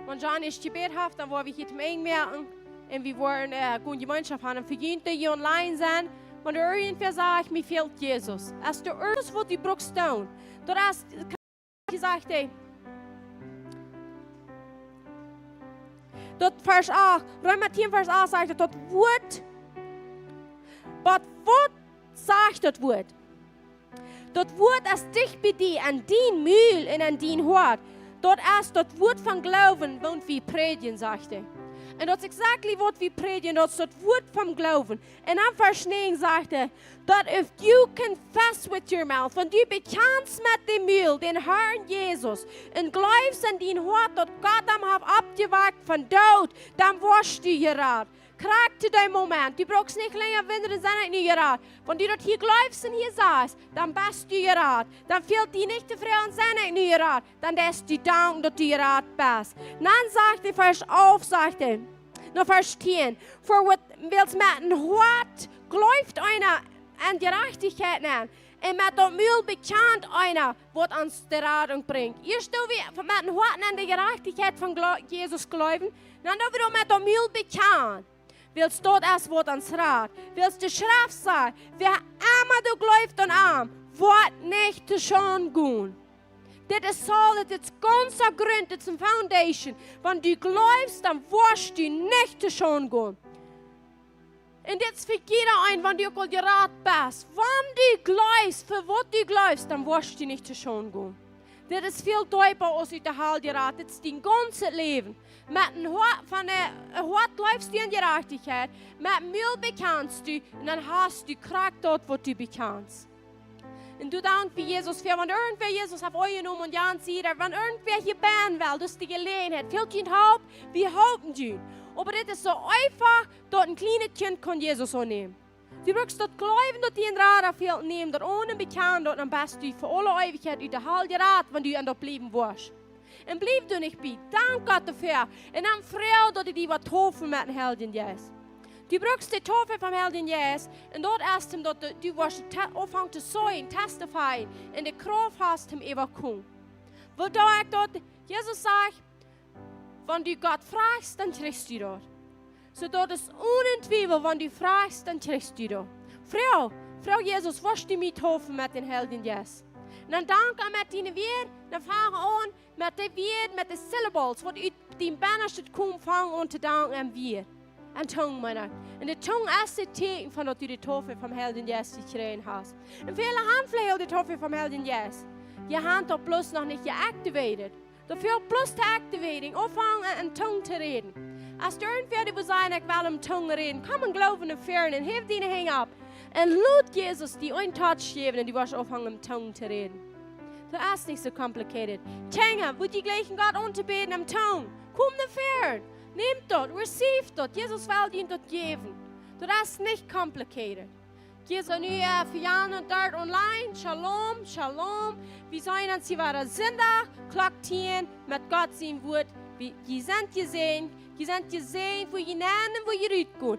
wan John ieescht jebät haft, dan woa wie hia toom Enj moaken. Un wie woaren, äh, goode Jemeenschoft haben. Un fa junt, dee hia online sent, wan irjentwäa sajcht, mie fält Jesus. Aus du irjent waut du brukst doonen, daut es, sajcht hee. Daut Varsch acht, Reema tieen Varsch acht sajcht, daut Wuat, waut, waut sajcht daut Wuat? Daut Wuat es dicht bie die, en dien Mul un en dien Hoat. Daut es daut Wuat vom Gloowen, waut wie prädjen, sajcht hee. Un daut es exactly waut wie prädjen, daut es daut Wuat vom Gloowen. Un dan Varsch näajen sajcht hee, daut if you confess with your mouth, wan du bekjanst met dien Mul dän Harn Jesus un jleefst en dien Hoat, daut Gott am haft oppjewakjt vom Doot, dan woascht du jerat. Krakjt to dän Moment. Du brukst nich lenja wundren, sie ekj nu jerat. Wan du daut hia jleefst un hia sajchst, dan best du jerat. Dan fält die nich to froagen, sie ekj nu jerat. Dan deist du danken, daut du jerat best. Dan sajcht hee, Varsch alf, sajcht hee, no Varsch tieen. Fa waut, wiels met dän Hoat jleeft eena en Jerajchtichkjeit aun, un met daut Mul bekjant eena, waut aun de Radunk brinjt. Ieescht doo wie met dän Hoat aun de Jerajchtichkjeit von Glo-, Jesus jleewen, dan doo wie daut met daut Mul bekjanen, wiels daut es, waut ons rat. Wiels de Schreft sajcht, wäa emma doa jleeft aun am, woat nich to Schaunden gonen. Dit es solid, dit es gaunz Grunt, dit es ne foundation. Wan du jleefst, dan woascht du nich to Schaunden gonen. Un dit es fa jieda een, wan du uk aul jerat best. Wan du jleefst, fa waut du jleefst, dan woascht du nich to Schaunden gonen. Dit es väl deepa aus ut de Hal jerat. Dit es dien gaunzet Läwen. Met dän Hoat, von dän Hoat jleefst du en Jerajchtichkjeit, met dän Mul bekjanst du, un dan hast du krakjt daut, waut du bekjanst. Un doa dank wie Jesus fa, wan irjentwäa Jesus haft aunjenomen un jant sie, wan irjentwäa hia bennen well, daut es de Jeläajenheit. Fält junt Help? Wie halpen junt. Oba dit es soo eefach, daut een kjlienet Kjint kaun Jesus aunnämen. Du brukst daut jleewen, daut die een Rada fält, näm daut aun un bekjan daut, dan best du fa aule Eewichkjeit ut de Hal jerat, wan du aun daut bliewen woascht. Un bliew doa nich bie. Dank Gott doafäa. Un dan froag, daut hee die woat deepen met dän Heiljen Jeist. Du brukst de Deepung vom Heiljen Jeist. Un daut es, om daut du, du woascht te-, aunfangen to sajen, testifyen. Un de Krauft hast, om äwakomen. Woo doo ekj daut? Jesus sajcht, wan du Gott froagst, dan kjrichst du daut. Soo daut es onen Twiewel, wan du froagst, dan kjrichst du daut. Froag, froag Jesus, woascht du mie deepen met dän Heiljen Jeist? Un dan dank am met diene Wieed, dan fang aun met de Wieed, met de syllables, waut ut dien Bennastet kjemt, fang aun to danken em Wieed. En Tung, mien Harr. Un de Tung es daut Tieekjen von daut du de Deepung vom Heiljen Jeist jekjräajen hast. Un väle han veleicht de Deepung vom Heiljen Jeist. Jie han daut bloos noch nich jeactivated. Daut fält bloos to activating. Aunfangen en Tung to räden. Aus du irjentwäa, dee well sajen, ekj well en Tung räden, komm en Gloowen no väaren un häw diene Henj opp. Un lot Jesus die een Touch jäwen un du woascht aunfangen en Tung to räden. Daut es nich soo complicated. Kjinja, wudd jie jleichen Gott auntobäden en Tung? Komm no väaren. Nämt daut, receive daut. Jesus well junt daut jäwen. Daut es nich complicated. Jie sent nu, äh, fa Jan un Dart online. Shalom, shalom. Wie seenen ons hia wada Sindach, Klock tieen, met Gott sien Wuat. Wie, jie sent jesäajent, jie sent jesäajent, wua jie nenn un wua jie rut gonen.